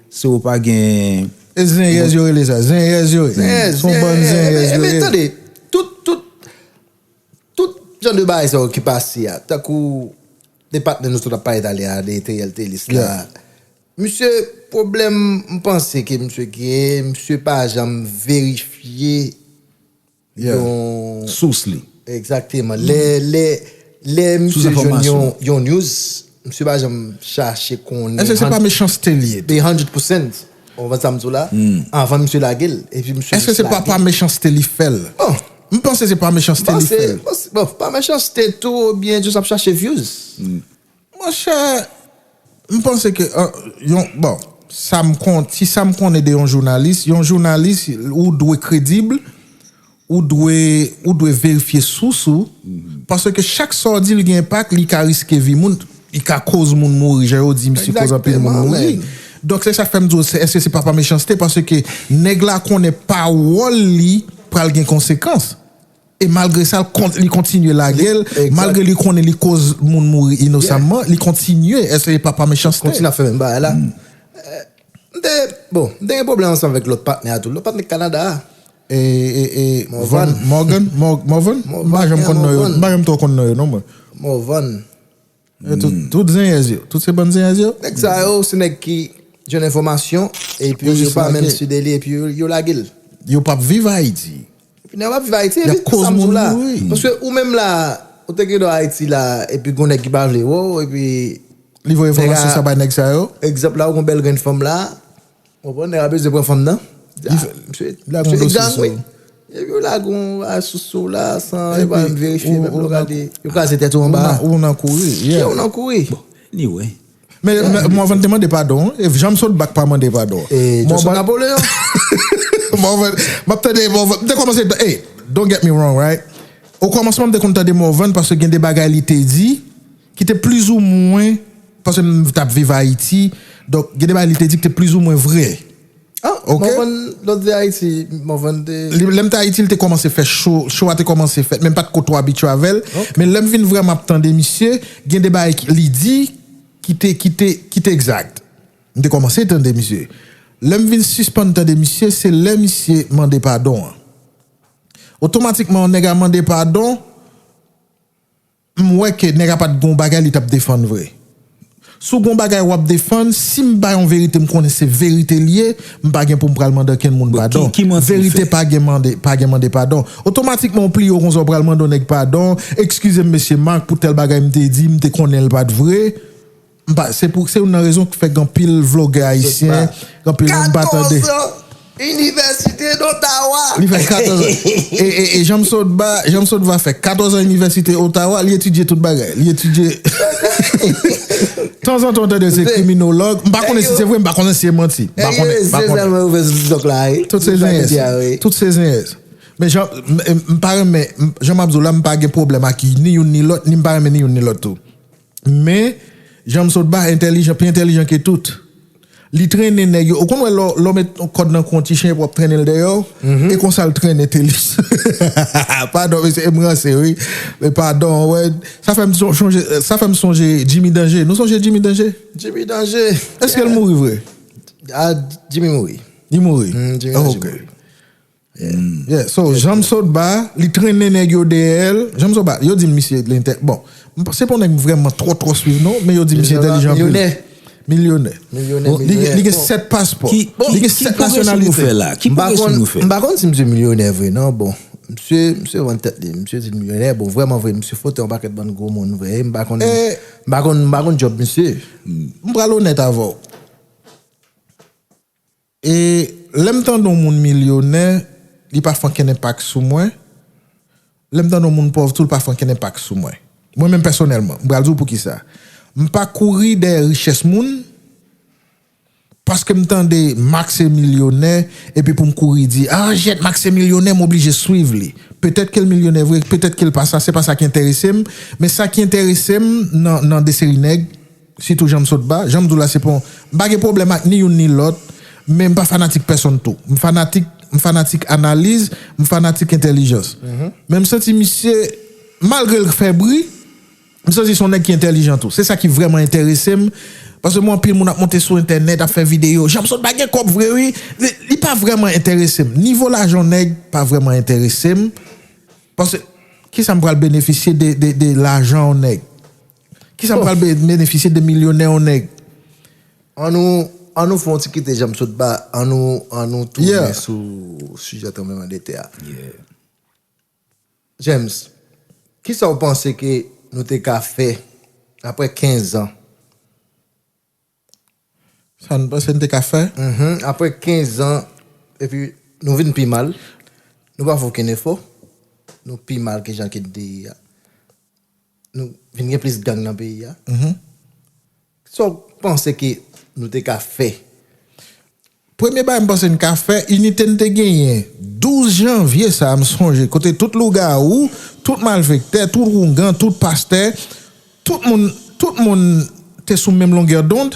san yo pa gen. E zenyèz yo rele sa, zenyèz yo ye. Se yon bann zenyèz yo ye. Men tande, tout, tout, tout jan de bagay sa yo ki pase a, tankou de patnè nou sot ap pale talè a, de Teriel Telis la. Misye, pwoblèm m panse ke misye genyen, misye pa janm verifye yon sous li. Egzakteman. Lè, lè, lè misye jwenn yon, yon news, misye pa janm chache konnen. Èske se pa mechanste li ye? Be hundred percent. Ou konprann sa m di w la? Anvan misye lage l. Epi misye. Èske se pa, pa mechanste li fè l? Bon. M panse se pa mechanste li fè l. Bon, pa mechanste tou, oubyen just ap chache views. Monchè, m panse ke, euh, yon, bon, sa m kon, ti sa m konnen de yon jounalis, yon jounalis, ou dwe kredib, ou dwe, ou dwe verifye sous ou, paske chak sa w di l gen enpak, li ka riske vi moun, li ka koz moun mouri, jan yo di, misye koz anpil moun mouri. Donk, se sa k fè m di w, èske se pa pa mechanste? Paske nèg la konnen pawòl li pral gen konsekans. E malgre sa, li kontinye lage l, malgre li konnen li koz moun mouri inosamman, li kontinye, èske se pa pa mechanste? Kontinye ap fè menm bagay la. M te, bon, m te gen pwoblèm ansanm avèk lòt patnè a tou. Lòt patnè Kanada a. E, e, e, Morvan. Morgan, Morvan? M pa janm konn non yo, m pa janm twò konn non yo non mwen. Morvan. Tout zenyèz yo, tout se bann zenyèz yo. Nèg sa yo, se nèg ki jwenn enfòmasyon, epi yo pa menm sou de li, epi yo lage l. Yo p ap viv Ayiti. Epi nèg yo p ap viv Ayiti, epi sa m di w la. Paske ou menm la, ou te gen dwa Ayiti la, epi gon nèg ki pa vle wè w, epi. Li voye enfòmasyon sa bay nèg sa yo. Egzanp la, ou gon bèl grenn fanm la, ou konprann, nèg la bezwen pran fanm nan. Misye, misye gang, wi. Epi yo lage yon bagay sou sou la, san yo pa menm verifye, menm lè w gade, yo kraze tèt ou anba a. Ou nan kouri, yeah. Ou nan kouri. Bon, anyway. Men Morvan te mande padon, e Janm Sotba k pa mande padon. E Johnson Napoleon. Morvan, m ap tande Morvan, m te kòmanse, hey, don't get me wrong, right? O kòmansman, m te konn tande Morvan paske gen de bagay li te di ki te plizoumwen, paske m t ap viv Ayiti, donk gen de bagay li te di ki te plizoumwen vre. Ah, ok. Morvan, lè w te Ayiti, Morvan te. Lè m te Ayiti, li te kòmanse fè cho, cho a te kòmanse fèt, men m pa t ko twò abitye avè l. Men lè m vin vrèman ap tande misye, gen de bagay li di ki te, ki te, ki te egzak. M te kòmanse tande misye. Lè m vin sispann tande misye, se lè misye mande padon an. Otomatikman, nèg la mande padon, m wè ke nèg la pa t gon bagay li t ap defann vre. Si w gon bagay w ap defann, si m bay yon verite m konnen se verite l ye, m pa gen pou m pral mande okenn moun padon. Verite pa gen mande, pa gen mande padon. Otomatikman w pliye w konsa w pral mande yon nèg padon, eskize m mesye Marc pou tèl bagay m te di, m te konnen l pa t vre. M pa, se pou, se youn nan rezon ki fè gen anpil vlogè ayisyen, gen anpil moun pa tande. Inivèsite d'Ottawa. Li fè katòz an. E, e, e Janm Sotba, Janm Sotba fè katòz an Inivèsite Ottawa, li etidye tout bagay. Li etidye. Tanzantan w tande se kriminològ. M pa konnen si se vre, m pa konnen si se manti. M pa konnen, m pa konnen. Tout se zenyèz. Tout se zenyèz. Men jan, m, m, m pa renmen, m, jan m ap di w la, m pa gen pwoblèm ak ni youn ni lòt, ni m pa renmen ni youn ni lòt tou. Men, Janm Sotba entèlijan, pi entèlijan ke tout. Li trennen nèg yo. Ou konn wè lè w, lè w met yon kòd nan kou yon ti chen epi w ap trennen l dèyè w, e konsa l trennen Telis. Padon, mesye, e m ranse, wi. Men padon, wè. Sa fè m son-, sonje, sa fè m sonje Jimmy Danger. Nou sonje Jimmy Danger? Jimmy Danger. Èske l mouri vre? Ah, Jimmy mouri. Li mouri? Mm, Jimmy Danger mouri. Yeah, so, Janm Sotba, li trennen nèg yo dèyè l. Janm Sotba, yo di m misye lentè-, bon, m, se pa yon nèg m vrèman twò, twò swiv non, men yo di misye entèlijan anpil. Milyonè. Milyonè. Bon, li gen, li gen sèt paspò. Li gen sèt nasyonalite. Ki pwogresyon nou fè la? Ki pwogresyon nou fè? M pa konn si misye milyonè vre non, bon. Misye, misye vann tèt li, misye di l milyonè, bon, vrèman vre, misye fwote yon pakèt bann gwo moun vre, m pa konn, m pa konn, m pa konn djòb misye. M pral onèt avè w. E lè m tande yon moun milyonè, li pa fè okenn enpak sou mwen. Lè m tande yon moun pòv tou, li pa fè okenn enpak sou mwen. Mwen menm pèsonèlman, m pral di w poukisa. M pa kouri dèyè richès moun, Paske m tande Max se milyonè, epi pou m kouri di, ah, jèt Max se milyonè, m oblije swiv li. Petèt ke l milyonè vre, petèt ke l pa sa, se pa sa ki enterese m. Men sa ki enterese m nan, nan de seri nèg, sitou Janm Sotba, jan m di w la, se pa, m pa gen pwoblèm ak ni youn ni lòt, men m pa fanatik pèsonn tou. M fanatik, m fanatik analiz, m fanatik entèlijans. Men m santi misye, malgre l fè bri, m santi se yon nèg ki entèlijan tou. Se sa ki vrèman enterese m. Paske m wè anpil moun ap monte sou entènèt, ap fè videyo. Janm Sotba gen kòb vre, wi. Li, li pa vrèman enterese m. Nivo lajan yon nèg pa vrèman enterese m. Paske, kisa m pral benefisye de, de, de lajan yon nèg? Kisa m pral be- benefisye de milyonè yon nèg? An nou, an nou fè yon ti kite Janm Sotba, an nou, an nou tounen sou sijè tranblemann de tè a. James, kisa w panse ke nou te ka fè apre kenz an? Sa n panse n te ka fè? Mhm. Apre kenz an, epi nou vin pi mal. Nou pa fè okenn efò. Nou pi mal ke jan ke n te ye a. Nou vin gen plis gang nan peyi a. Sa w panse ke nou te ka fè? Premye bagay m panse n ka fè, inite n te genyen douz janvye sa a, m sonje, kote tout lougawou, tout malfektè, tout oungan, tout pastè, tout moun, tout moun te sou menm longè dond.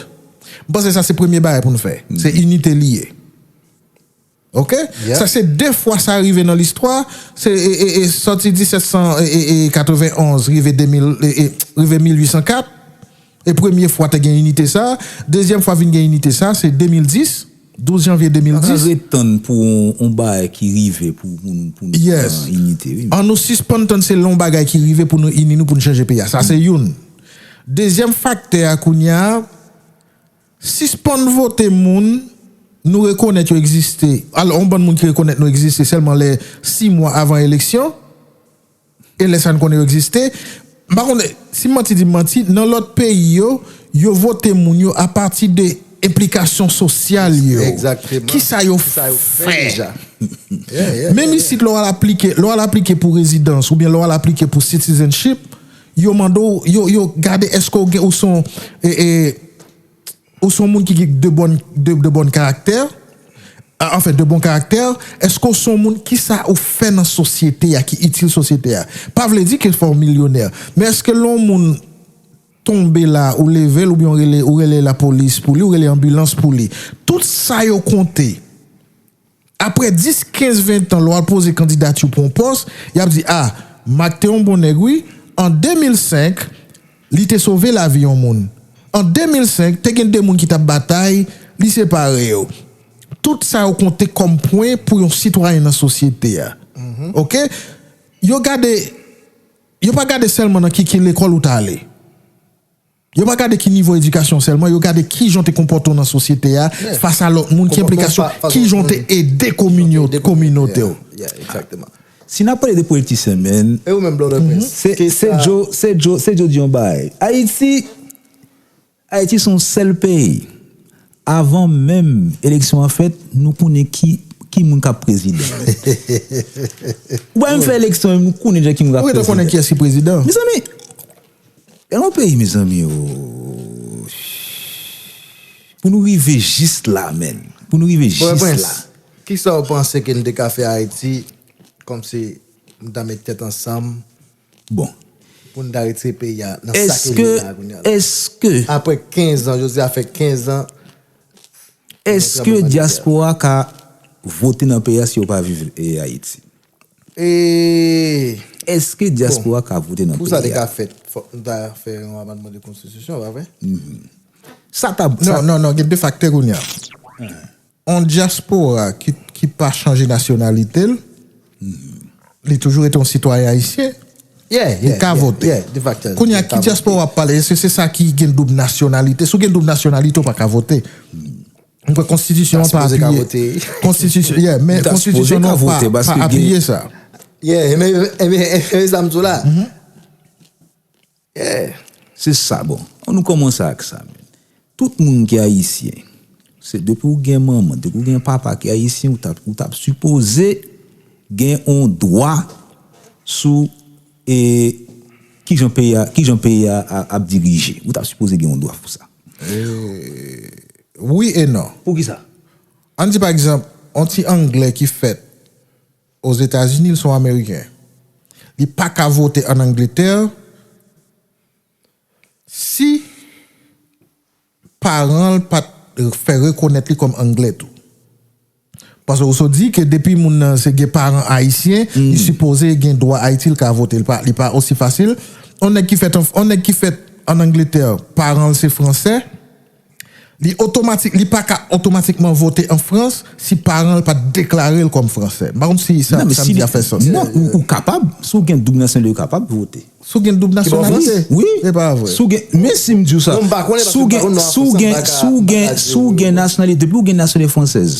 M panse sa se premye bagay pou n fè. Se inite li ye. Ok? Sa se de fwa sa rive nan listwa. Se e, e, e, sòti disèt san katrevenn onz rive de mil, e, e, rive mil uit san kat. E premye fwa te gen inite sa. Dezyèm fwa vin gen inite sa, se de mil dis, douz janvye de mil dis. Pa ka ret tann pou yon, yon bagay ki rive pou, pou, nou- pou nou pran inite. Wi. An nou sispann tann se lè yon bagay ki rive pou nou ini nou, pou nou chanje peyi a. Sa se youn. Dezyèm faktè a kounye a, sispann vote moun nou rekonèt yo egziste. Alò, yon bann moun ki rekonèt nou egziste sèlman lè sis mwa avan eleksyon. E lè sa n konnen yo egziste. M pa konnen si m manti di m manti, nan lòt peyi yo, yo vote moun yo apati de enplikasyon sosyal yo. Kisa yo fè? Menm isit, lè w al aplike, lè w al aplike pou rezidans oubyen lè w al aplike pou citizenship, yo mande w, yo, yo gade èske w gen, ou se yon, e, e, ou se yon moun ki gen de bòn, de, de bòn karaktè, a, anfen, de bon karaktè, èske w se yon moun, kisa ou fè nan sosyete a ki itil sosyete a? Pa vle di ke fò w milyonè, men èske lè yon moun tonbe la, ou leve l, oubyen ou rele, ou rele lapolis pou li, ou rele anbilans pou li, tout sa yo konte. Apre dis, kenz, ven tan, lè w al poze kandidati w pou yon pòs, y ap di, a, Mak te yon bon nèg, wi. An de mil senk, li te sove lavi yon moun. An de mil senk, te gen de moun ki t ap batay, li separe yo. Tout sa yo konte kòm pwen pou yon sitwayen nan sosyete a. Oke? Yo gade, yo pa gade sèlman nan ki, ki lekòl ou t ale. Yo pa gade ki nivo edikasyon sèlman, yo gade kijan w te konpòte w nan sosyete a, fas a lòt moun, ki enplikasyon, kijan w te ede kominote w. Si n ap pale de politisyen, men, se Joe, se Joe, se Joe di yon bagay. Ayiti, Ayiti se yon sèl peyi. Avan menm eleksyon an fèt, nou konnen ki, ki moun k ap prezidan. Ou pa menm fè eleksyon, nou konnen deja ki moun k ap prezidan. Ou gentan konnen kiyès ki prezidan. Mezanmi, Gen yon peyi, mezanmi, o. Pou nou rive jis la, menn. Pou nou rive jis la. Kisa w panse ke n te ka fè Ayiti, kòmsi nou ta met tèt ansanm, bon, pou n ta retire peyi a nan sa ke li ye la kounye a la? Apre kenz an, Jozya fè kenz an. Èske dyaspora ka vote nan peyi a si yo pa viv Ayiti? E. Èske dyaspora ka vote nan peyi a? Pou sa te ka fèt, fòk nou ta fè yon amandman de konstitisyon, pa vre? Sa ta. Non, non, non, gen de faktè kounye a. Yon dyaspora ki, ki pa chanje nasyonalite l, li toujou rete yon sitwayen ayisyen. Li ka vote. Kounye a, ki dyaspora w ap pale? Èske se sa ki gen doub nasyonalite? Si w gen doub nasyonalite, w pa ka vote. M kwè konstitisyon an pa apiye. Konstitisyon, yeah, men konstitisyon an pa apiye sa. Yeah, men, men, men sa m di w la. Yeah. Se sa, bon. Ann nou kòmanse ak sa, men. Tout moun ki ayisyen, se depi w gen manman, depi w gen papa ki ayisyen, ou t ap, ou t ap sipoze gen yon dwa sou, e, kijan peyi a, kijan peyi a ap dirije. Ou t ap sipoze gen yon dwa pou sa. Wi e non. Poukisa? Ann di pa egzanp, yon ti anglè ki fèt Ozetazini, li se yon Ameriken. Li pa ka vote ann Angletè si paran l pa t fè rekonèt li kòm anglè tou. Paske ou sot di ke depi moun nan se gen paran ayisyen, li sipoze gen dwa Ayiti, li ka vote. Li pa, li pa osi fasil. On nèg ki fèt an, on nèg ki fèt ann Angletè, paran l se fransè, li otomatik, li pa ka otomatikman vote an Frans si paran l pa t deklare l kòm fransè. M pa konn si sa, sa m di a fè sans. Non, ou, ou kapab, si w gen doub nasyonalite, ou kapab vote. Si w gen doub nasyonalite? Wi. Se pa vre. Si w gen, men si m di w sa, si w gen, si w gen, si w gen, si w gen nasyonalite, depi w gen nasyonalite fransèz,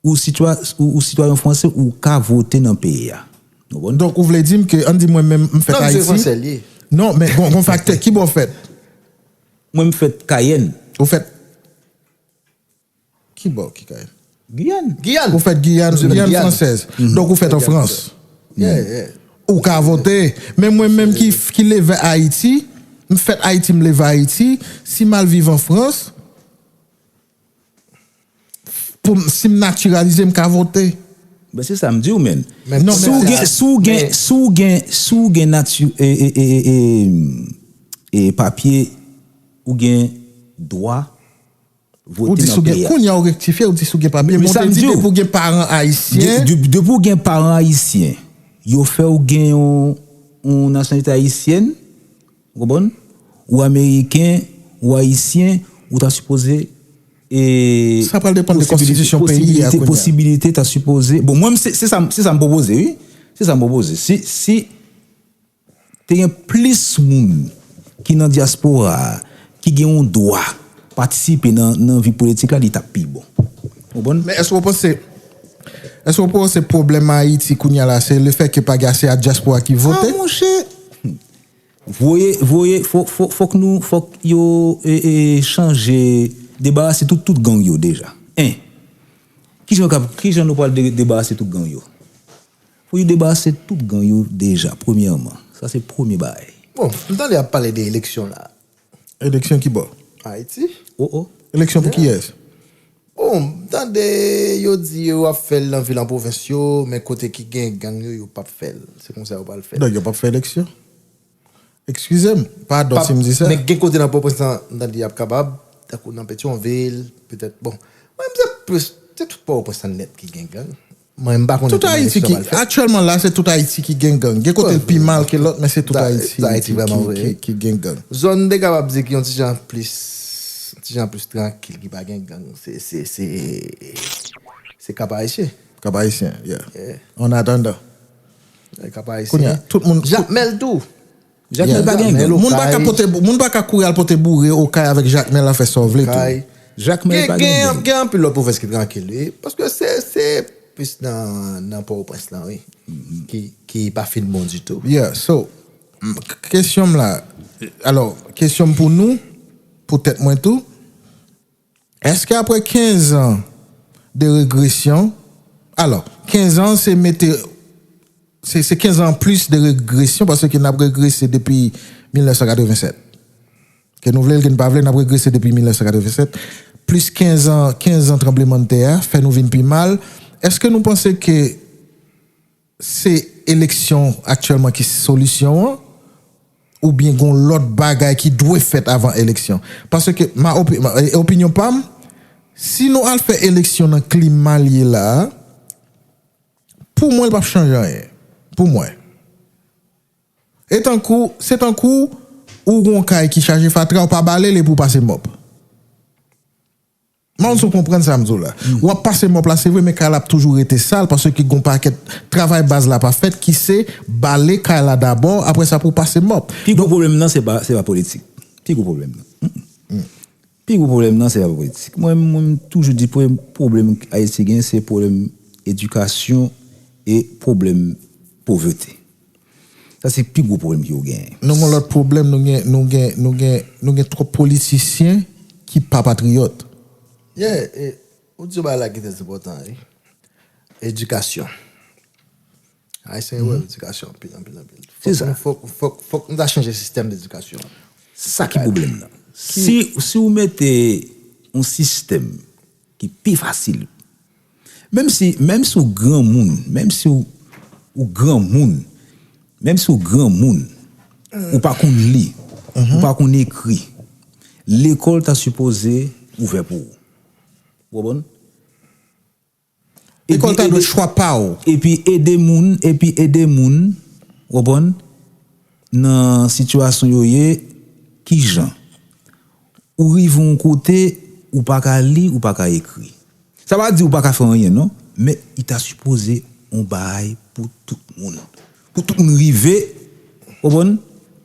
ou sitwa-, ou, ou sitwayen fransè, ou ka vote nan peyi a. Ou konprann? Donk, ou vle di m ke, ann di mwen menm, m fèt Ayiti? Non, men gon, gon faktè, ki bò w fèt? Mwen, m fèt Kayèn. Ou fèt ki bò, ki Kayèn? Giyàn. Giyàn. Ou fèt Giyàn, Giyàn fransèz. Donk, ou fèt an Frans. Ou ka vote. Men mwen menm ki, ki leve Ayiti, m fèt Ayiti, m leve Ayiti, si m al viv an Frans, pou m, si m natiralize, m ka vote. Ben, se sa m di w, menn. Si w gen, si w gen, si w gen, si w gen nati-, e, e, e, e, e, e papye, ou gen dwa vote nan peyi a. Kounye a ou rektifye, ou di si w gen papye. Men ou te di depi w gen paran ayisyen. Depi w gen paran ayisyen, yo fè w gen yon, yon nasyonalite ayisyèn, ou konprann? Ou ameriken, ou ayisyen, ou ta sipoze, e, sa pral depann de konstitisyon peyi a kounye a. Posibilite ta sipoze, bon, mwen, se, se sa, se sa m pwopoze, wi. Se sa m pwopoze. Si, si te gen plis moun ki nan dyaspora a, ki gen yon dwa patisipe nan, nan vi politik la, li t ap pi bon. Ou konprann? Men èske w panse, èske w panse pwoblèm Ayiti kounye a la, se lefètke pa gen ase a dyaspora ki vote? Ah, monchè! Voye, voye, fò, fò, fòk nou, fòk yo, e, e, chanje, debarase tout, tout gang yo deja. En. Kijan yo kab-, kijan nou pral de-, debarase tout gang yo? Fò yo debarase tout gang yo deja, premyèman. Sa se premye bagay. Bon, m tande y ap pale de eleksyon la. Eleksyon ki bò? Ayiti. Oh, oh. Eleksyon pou kiyès? Bon, m tande yo di yo ap fè l nan vil an pwovens yo, men kote ki gen gang yo, yo p ap fè l. Se konsa yo pral fè l. Donk, yo p ap fè eleksyon? Eskize m, padon si m di sa. Men gen kote nan Pòtoprens lan, m tande y ap kapab, tankou nan Petyonvil, petèt, bon. Mwen, m se plis, se tout Pòtoprens lan nèt ki gen gang. Mwen, m pa konnen kòman eleksyon pral fèt. Tout Ayiti ki, aktyèlman la, se tout Ayiti ki gen gang. Gen kote l pi mal ke lòt, men se tout Ayiti ki, ki, ki, ki gen gang. Zòn, m te kapab di ki yon ti jan plis, yon ti jan plis trankil, ki pa gen gang. Se, se, se, se Kap Ayisyen. Kap Ayisyen, yeah. En atandan. Kap Ayisyen. Kounye a, tout moun, Jakmèl tou. Jakmèl pa gen gang. Moun pa ka pote, moun pa ka kouri al pote boure Okay avèk Jakmèl la, fè sa w vle tou. Jakmèl pa gen gang. Gen anpil lòt pwovens ki trankil, wi. Paske se, se plis nan, nan Pòtoprens lan, wi. Ki, ki pa fin bon ditou. Yeah, so, m, k-, kesyon m la, alò, kesyon m pou nou, pou tèt mwen tou, èske apre kenz an de regresyon, alò, kenz an se mete, se, se kenz an plis de regresyon, paske n ap regrese depi mil nèf san katreven sèt. Ke nou vle l, ke n pa vle, n ap regrese depi mil nèf san katreven sèt. Plis kenz an, kenz an tranblemanntè a, fè nou vin pi mal. Èske nou panse ke se eleksyon aktyèlman ki solisyon an, oubyen gon lòt bagay ki dwe fèt avan eleksyon? Paske ma opi-, ma, e, opinyon pa m, si nou al fè eleksyon nan klima l ye la a, pou mwen, l p ap chanje anyen. Pou mwen. E tankou, se tankou ou gon kay ki chaje fatra, ou pa bale l epi ou pase mòp. M pa konn si w konprann sa m di w la. W ap pase mòp la, se vre, men kay la ap toujou rete sal, paske gon pakèt travay baz la pa fèt, ki se bale kay la dabò, apre sa pou w pase mòp. Pi gwo pwoblèm nan, se pa, se pa politik. Pi gwo pwoblèm nan. Mm, mm. Pi gwo pwoblèm nan, se pa politik. Mwen, mwen, m toujou di, premye pwoblèm Ayiti gen, se pwoblèm edikasyon e pwoblèm povrete. Sa se pi gwo pwoblèm ke yo genyen. Nou gen lòt pwoblèm, nou gen, nou gen, nou gen, nou gen twòp politisyen ki pa patriyòt. Yeah, e, ou di yon bagay la ki trè enpòtan, wi. Edikasyon. Ayisyen yo wè edikasyon anpil, anpil, anpil. Se sa. Fòk nou, fòk, fòk, fòk nou ta chanje sistèm edikasyon an. Sa ki pwoblèm nan. Si, si w mete yon sistèm ki pi fasil. Menm si, menm si w granmoun, menm si w, ou granmoun, menm si w granmoun, ou pa konn li, ou pa konn ekri, lekòl ta sipoze ouvè pou ou. Ou konprann? Lekòl ta dwe chwa pa w. Epi ede moun, epi ede moun, ou konprann, nan sitiyasyon yo ye, kijan? Ou rive yon kote, ou pa ka li, ou pa ka ekri. Sa pa di ou pa ka fè anyen, non, men li ta sipoze yon bagay pou tout moun. Pou tout moun rive, ou konprann,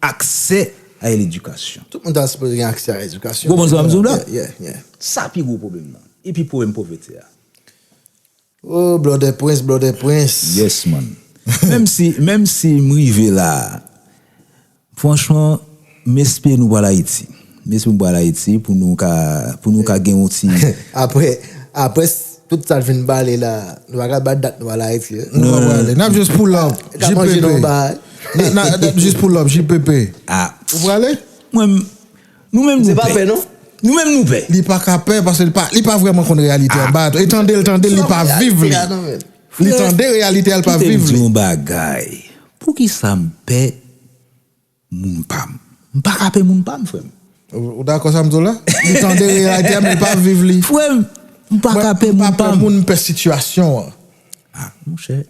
aksè a ledikasyon. Tout moun ta sipoze gen aksè a edikasyon. Ou konprann sa m di w la? Yeah, yeah, yeah. Sa pi gwo pwoblèm nan. Epi pwoblèm povrete a. Oh, Blòdèprens, Blòdèprens. Yes, man. Menm si, menm si m rive la, franchman, m espere nou pral Ayiti. M espere nou pral Ayiti pou nou ka, pou nou ka gen yon ti Apre, apre s- tout sa l fin pale la, nou pa ka bat dat nou pral Ayiti. Nou pa prale. N ap jis pull up, N ap manje J P P. Nan bagay. N a, n a, n ap jis pull up, J P P. Ah. Ou prale? Mwen, Nou menm nou pè. Se pa pè, non? Nou menm nou pè. Li pa ka pè paske li pa, li pa vrèman konn reyalite anba a tou. E tande l, tande l, li pa viv li. Li tande reyalite a, li pa viv li. Kite m di yon bagay. Poukisa m pè moun pa m? M pa ka pè moun pa m, frè m. Ou, ou dakò sa m di w la? Li tande reyalite a, men li pa viv li. Frè m, m pa ka pè moun pa m. Mwen, m pa pè moun, m pè sitiyasyon an. Ah, monchè.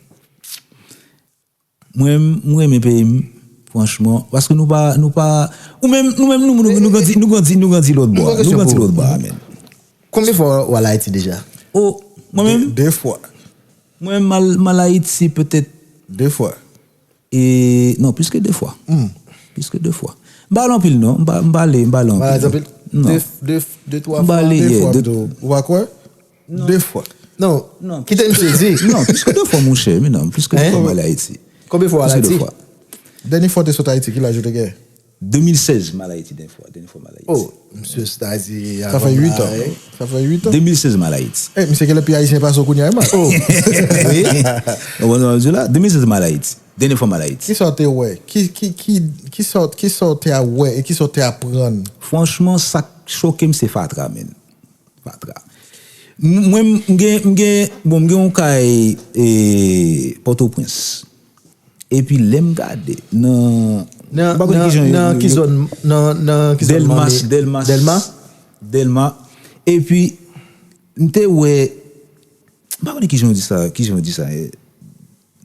Mwen, m renmen peyi m, franchman, paske nou pa, nou pa, ou menm, nou menm, nou, nou, nou grandi, nou grandi, nou grandi lòt bò, nou grandi lòt bò, amen. Konbyen fwa w al Ayiti deja? Oh, mwen menm? De, de fwa. Mwen menm, m al, m al Ayiti petèt. De fwa. E, non, plis ke de fwa. Plis ke de fwa. M pa al anpil, non. M pa, m pa ale, m pa ale anpil, non. De, de, de, twa fwa. M pa ale, yeah, de, ou pa kwè? De fwa. Non, kite misye di. Non, plis ke de fwa, monchè, men non, plis ke de fwa m al Ayiti. Konbyen fwa w al Ayiti? Dènye fwa w te sot Ayiti, ki laj ou te gen? De mil sèz, m al Ayiti dènye fwa, dènye fwa m al Ayiti. Oh, misye sot Ayiti avan m la, wi. Sa fè uit an. Sa fè uit an. De mil sèz, m al Ayiti. Eh, misye genlè pi ayisyen pase w kounye a, wi, man. Oh, wi. Ou konprann sa m di w la? De mil sèz, m al Ayiti. Dènye fwa m al Ayiti. Kisa w te wè? Ki, ki, ki, kisa w, kisa w te a wè e kisa w te aprann? Franchman, sa k choke m, se fatra, menn. Fatra. M- Mwen, m gen, m gen, bon, m gen yon kay, e, Pòtoprens. Epi lè m gade nan, m pa konn ki jan yo, nan ki zòn, nan, nan ki zòn Dèlmas, Dèlmas. Dèlma? Dèlma. Epi, m te wè, m pa konnen ki jan yo di sa, ki jan yo di sa, e,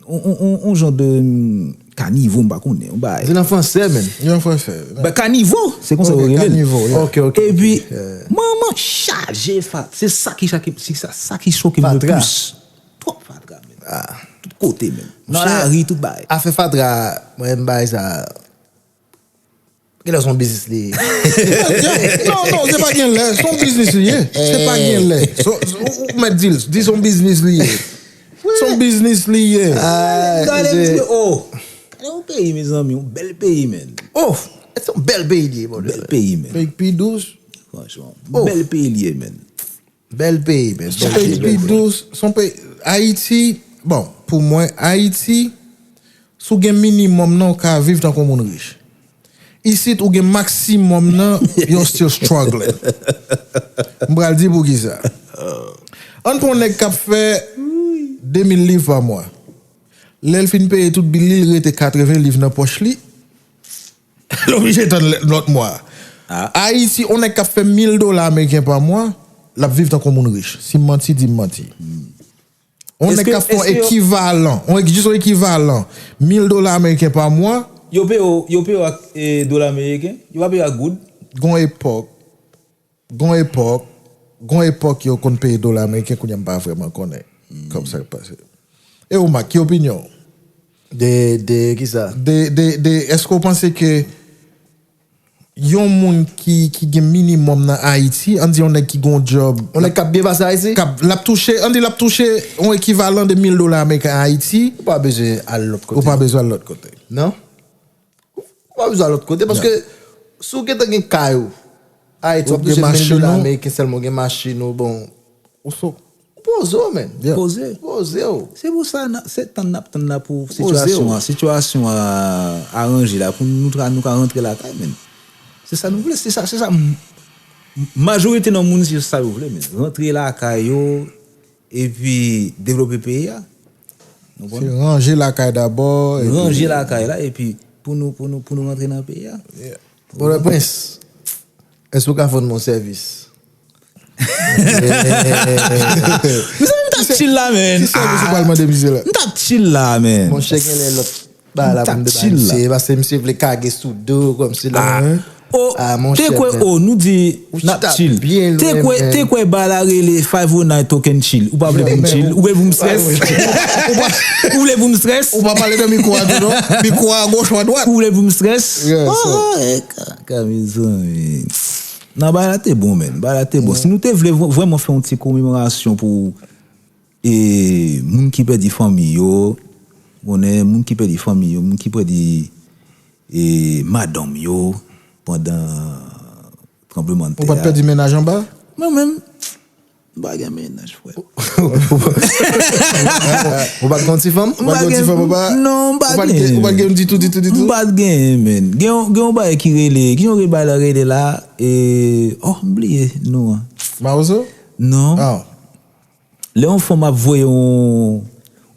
on, on, on, on jan de, mm, kanivo, m pa konnen, on bagay. Se nan fransè, menm. Li an fransè. Ba, kanivo, se konsa yo rele l. Ok, kanivo, yeah. Ok, ok, ok. Epi, manman chaje fatra. Se sa ki chake, se sa, sa ki choke m le plis. Twòp fatra, menm. Ah. Tout kote, menm. Nan lari, tout bagay. Afè fatra, mwen, m bay sa. Genlè se yon biznis li ye. Non, non, se pa genlè. Se yon biznis li ye. Se pa genlè. Se- se- Ou ou mèt di l. Di se yon biznis li ye. Se yon biznis li ye. Gade m di, oh. Gade yon peyi, mezanmi. Yon bèl peyi, menn. Oh, se yon bèl peyi li ye, bòdè. Bèl peyi, menn. Peyi k pi dous. Franchman. Bèl peyi li ye, menn. Bèl peyi, men. Se yon peyi ki pi dous, se yon peyi, Ayiti, bon, pou mwen, Ayiti, si w gen minimòm nan, w ka viv tankou yon moun rich. Isit, ou gen maksimòm nan, you're still struggling. M pral di poukisa. Ann pran yon nèg k ap fè de mil liv pa mwa. Lè l fin peye tout bil li, l rete katreven liv nan pòch li. L oblije tann lè- lòt mwa. Ayiti, on nèg k ap fè mil dola ameriken pa mwa, l ap viv tankou moun rich. Si m manti, di m manti. On nèg k ap fè on ekivalan, on ek- jis on ekivalan, mil dola ameriken pa mwa. Yo peye w, yo peye w ak, e, dola ameriken? Yo pa peye w ak goud? Gon epòk, gon epòk, gon epòk yo konn peye dola ameriken, kounye a m pa vrèman konnen kòman sa k pase. E ou, Mak, ki opinyon w? De, de kisa? De, de, de, èske w panse ke yon moun ki, ki gen minimòm nan Ayiti, ann di yon nèg ki gen yon djòb, yon nèg k ap byen pase Ayiti? K ap, l ap touche, ann di l ap touche yon ekivalan de mil dola ameriken Ayiti. Ou pa bezwen al lòt kote. Ou pa bezwen al lòt kote. Non. Ou pa bezwen al lòt kote, paske si w gentan gen kay ou, Ayiti, w ap touche mil dola ameriken sèlman, w gen machin ou, bon. Ou so- Poze w, menn. Poze. Poze w. Se pou sa, se tann n ap tann la pou sitiyasyon an, sitiyasyon an aranje la, pou nou, nou ka rantre lakay, menn. Se sa nou vle, se sa, se sa m- Majorite nan moun se sa yo vle, men rantre lakay yo epi devlope peyi a. Nou konprann? Se ranje lakay dabò, epi ranje lakay la, epi pou nou, pou nou, pou nou rantre nan peyi a. Yeah. Pòtoprens, èske w ka fè m yon sèvis? Mezanmi, m t ap chill la, men. Ki sèvis ou pral mande misye la? M t ap chill la, men. Monchè, gen lè lòt bagay la pou m debay misye, paske misye vle kage sou do, kòmsi la. Ah, monchè, te kwè, oh, nou di n ap chill. Te kwè, te kwè bagay la rele five oh nine Talk and Chill. Ou pa vle pou m chill? Ou vle pou m stress? Ou pa, ou vle pou m stress? Ou pa pale nan mikwo a tou, non? Mikwo a goch ou a dwat. Ou vle pou m stress? Oh, eh, ka, ka, mezanmi. Nan bagay la te bon, men. Bagay la te bon. Si nou te vle vre-, vrèman fè yon ti komemorasyon pou e moun ki pèdi fanmi yo, konnen moun ki pèdi fanmi yo, moun ki pèdi e madanm yo pandan tranblemanntè a. Ou pa t pèdi mennaj anba? Mwen menm, m pa gen mennaj, frè. Ou pa t gen ti fanm? Ou pa t gen ti fanm, ou pa? Non, m pa gen. Ou pa t gen ditou, ditou, ditou? M pa t gen, men. Gen yon, gen yon bagay ki rele, gen yon bagay la rele la, e, oh, m bliye non an. Mawozo? Non. Ah. Lè yon fanm ap voye yon,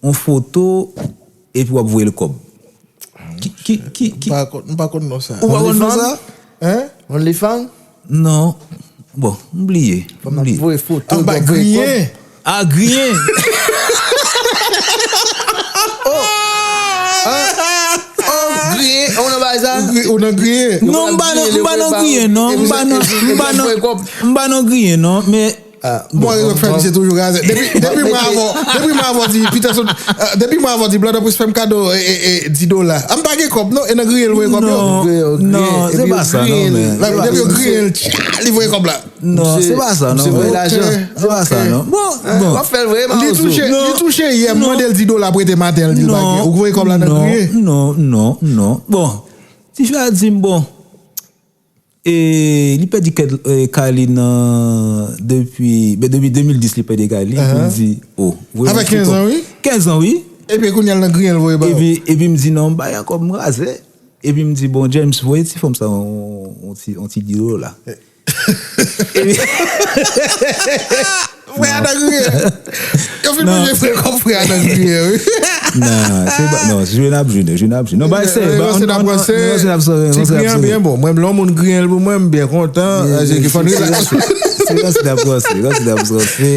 yon foto, epi w ap voye l kòb. Ki, ki, ki, ki? M pa konn, m pa konn non sa. Ou pa konn non sa? Hein? OnlyFans? Non. Bon, m bliye. Fanm ap voye foto, ap voye kòb. Ah, griyen. Ah, griyen. Oh. Ah. Oh, griyen. Ou nan bagay sa? Ou gri-, ou nan griyen? Non, m pa nan, m pa nan griyen, non. M pa nan, m pa nan, m pa nan griyen, non. Men Ah, bon, bon, rezon k fè misye toujou razè. Depi, depi mwen avè w, depi mwen avè w di, Peterson, ah, depi mwen avè w di, Bloodaprès fè m kado, e, e, e, dis dola. Ah, m pa gen kòb, non, e nan griyen l voye kòb yo. Non, non, se pa sa, non, men. Depi yo griyen l, tcha, li voye kòb la. Non, se pa sa, non, men. Se pa sa, non. Bon, bon. W ap fè l vre, Mawozo. Li touche, li touche yè, m mande l dis dola, prete maten, l di l pa gen. Ou voye kòb la nan griyen? Non, non, non. Bon, tifi a di m, bon, E li pèdi kay, e, kay li nan, depi, ben, depi de mil dis li pèdi kay li, epi m di, oh, voye m foto. Avèk kenz an, wi. Kenz an, wi. Epi kounye a l nan griyen l voye ba ou. Epi, epi m di, non, m bay ankò, m razè. Epi m di, bon, James, voye ti fanm sa yon, yon ti, yon ti dis dola. Epi Frè a nan griyen. Yo fin manje frè kòb frè a nan griyen, wi. Non, se pa, non, jwe n ap jwe, jwe n ap jwe. Non, bay seri, ranse n ap ranse. Ti griyen an byen bon. Mwen, lè yon moun griyen l pou mwen, m byen kontan. Se ki fò n rilaks. Se ranse n ap ranse, ranse n ap ranse.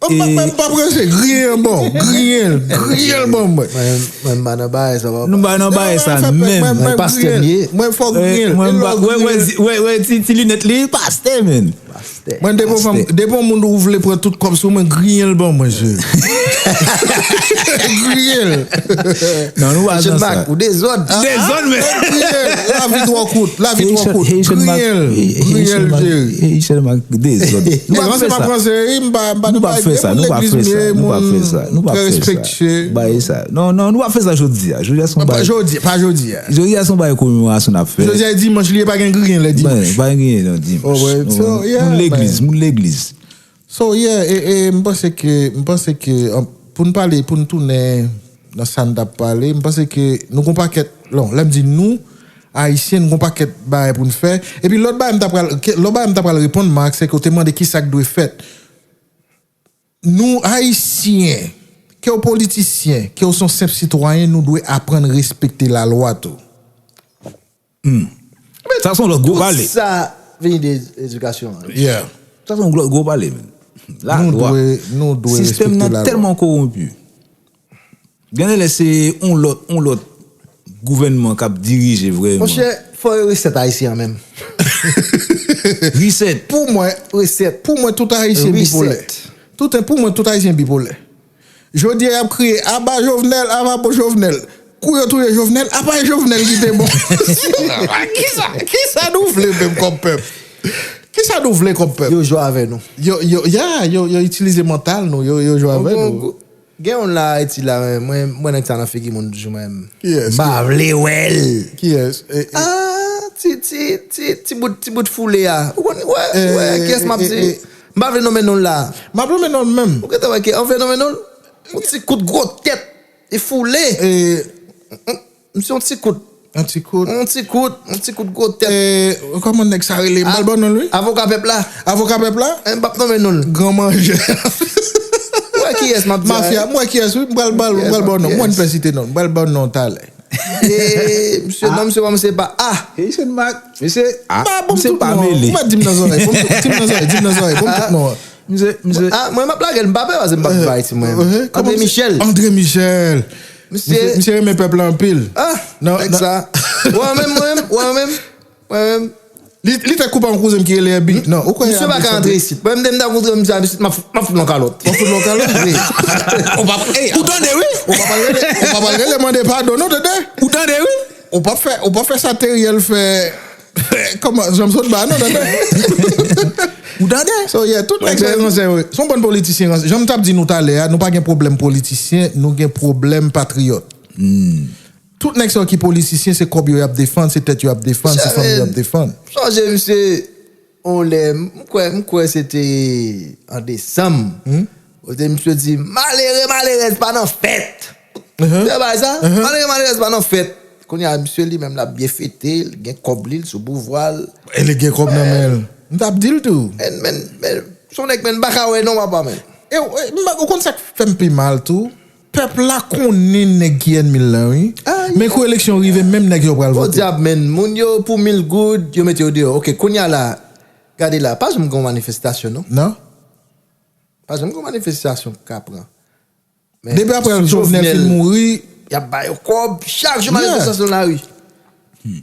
Mwen pa, mwen pa ranse, griyen an bon, griyen l, griyen l bon, mwen. Mwen, mwen pa nan bagay sa, papa. Nou pa nan bagay sa menm. Mwen pastè m ye. Mwen fò griyen l. Mwen pa, wè, wè, wè, wè, ti, ti linèt li, pastè, men. Pastè. Mwen, depi yon fanm, depi yon moun ou vle pran tout kòb sou mwen, griyen l ban mwen, je. Griyen l. Non, nou pa nan sa. Ou dezòd. Dezòd, men. Griyen l. Lavi twò kout. Lavi twò kout. Griyen l. Griyen l, jere. Haitian Mac dezòd. Nou pa fè sa. Nou pa fè sa. Nou pa fè sa. Nou pa fè sa. Nou pa fè sa. Bay sa. Non, non, nou pa fè sa jodi a. Jodi a se yon bagay. Jodi, pa jodi a. Jodi a se yon bagay komemorasyon n ap fè. Jodi a e dimanch, li e pa gen griyen lè dimanch. Pa gen griyen nan dimanch. Moun legliz, moun legliz. So, yeah, e, e, m panse ke, m panse ke, an, pou n pale, pou n tounen nan sa n t ap pale, m panse ke nou gon pakèt, non, lè m di nou, Ayisyen, nou gon pakèt bagay pou n fè. Epi lòt bagay m ta pral, ke, lòt bagay m ta pral reponn, Marc, se ke w te mande kisa k dwe fèt. Nou, Ayisyen, ke w politisyen, ke w se yon senp sitwayen, nou dwe aprann respekte lalwa tou. Hmm. Sa se yon lòt gwo pale. Tout sa vini de edikasyon an. Yeah. Sa se yon lòt gwo pale, men. Lalwa. Nou dwe, nou dwe respekte lalwa. Sistèm nan tèlman kowonpi. Gen de lè se yon lòt, yon lòt gouvènman k ap dirije vrèman. Monchè, fò yo reset Ayisyen an menm. Reset. Pou mwen, reset. Pou mwen, tout Ayisyen bipolè. Reset. Tout, pou mwen, tout Ayisyen bipolè. Jodi a, y ap kriye, "Aba Jovenel, aba bon Jovenel." Kou yo touye Jovenel, apa e Jovenel ki te bon? Kisa, kisa nou vle menm kòm pèp? Kisa nou vle kòm pèp? Yo jwe avè nou. Yo, yo, ya, yo, yo itilize mantal nou, yo, yo jwe avè nou. Gen yon la Ayiti la, men mwen, mwen nèg sa nan figi moun toujou, mwen menm. Kiyès? M pa vle wè l. Kiyès? E, e. Ah, ti, ti, ti, ti bout, ti bout foule a. Ou konn, wè, wè, kiyès m ap di? M pa vle nonmen non l la. M ap nonmen non l menm. Ou gentan wè ke, an vle nonmen non l? Yon ti kout gwo tèt. E foule. E, m, m, m se yon ti kout. Yon ti kout. Yon ti kout, yon ti kout gwo tèt. E, kòman nèg sa rele? M pral ba w non l, wi. Avoka pèp la. Avoka pèp la? M p ap nonmen non l. Gran manjè. Ou wè kiyès m ap di? Mafya, m wè kiyès, wi. M pral ba w, m pral ba w non. Mwen m pè site non. M pral ba w non talè. Misye, non, misye pa, misye pa. Ah! Haitian Mac, misye. Ah, misye pa mele. Ou mèt di m nan zòrèy, di m nan zòrèy, di m nan zòrèy, bon m tout non. Misye, misye. Ah, mwen m ap lage l, m pa pè paske m pa viv Ayiti mwen. André Michel. André Michel. Misye, misye renmen pèp la anpil. Ah, nèg sa. Wè menm, wè menm, wè menm, wè menm. Li, li te koupe yon kouzen m ki rele Herbie. Non, ou kwè. Misye pa ka antre isit. Mwen, m te m ta kontre misye isit, m ap fout l yon kalòt. M ap fout l yon kalòt? Wi. Ou pa, ey, ou tande, wi? Ou pa pral rele, ou pa pral rele mande padon, non, tande? Ou tande, wi? Ou p ap fè, ou p ap fè sa Teriel fè. Kòman, janm sot ba, non, tande? Ou tande? So, yeah, tout nèg sa yo ransè, wi. Se yon bann politisyen ransè. Jan m t ap di nou talè a, nou pa gen pwoblèm politisyen, nou gen pwoblèm patriyòt. Tout nèg sa yo ki politisyen, se kòb yo y ap defann, se tèt yo y ap defann, se fanmi yo y ap defann. Sonje misye, yon lè, m kwè, m kwè se te an desanm, kote misye di, malere, malerèz pa nan fèt. Ou te wè bagay sa? Malere, malerèz pa nan fèt. Kounye a, misye li menm l ap byen fete, l gen kòb li, l sou pouvwa l. E li gen kòb nan men l. M t ap di l tou. Men, men, men, se yon nèg, men, m pa ka wè non, papa, men. E, e, m pa, ou konn sa k fè m pi mal tou? Pèp la konnen nèg ki ènmi l lan, wi. Men kou eleksyon rive, menm nèg yo pral vote. Podyab, men, moun yo, pou mil goud, yo mete yo deyò. Oke, kounye a la, gade la, pa janm gen yon manifestasyon, non. Non. Pa janm gen yon manifestasyon k ka pran. Depi apre Jovenel fin mouri. Y ap ba yo kòb, chak jou manifestasyon lari.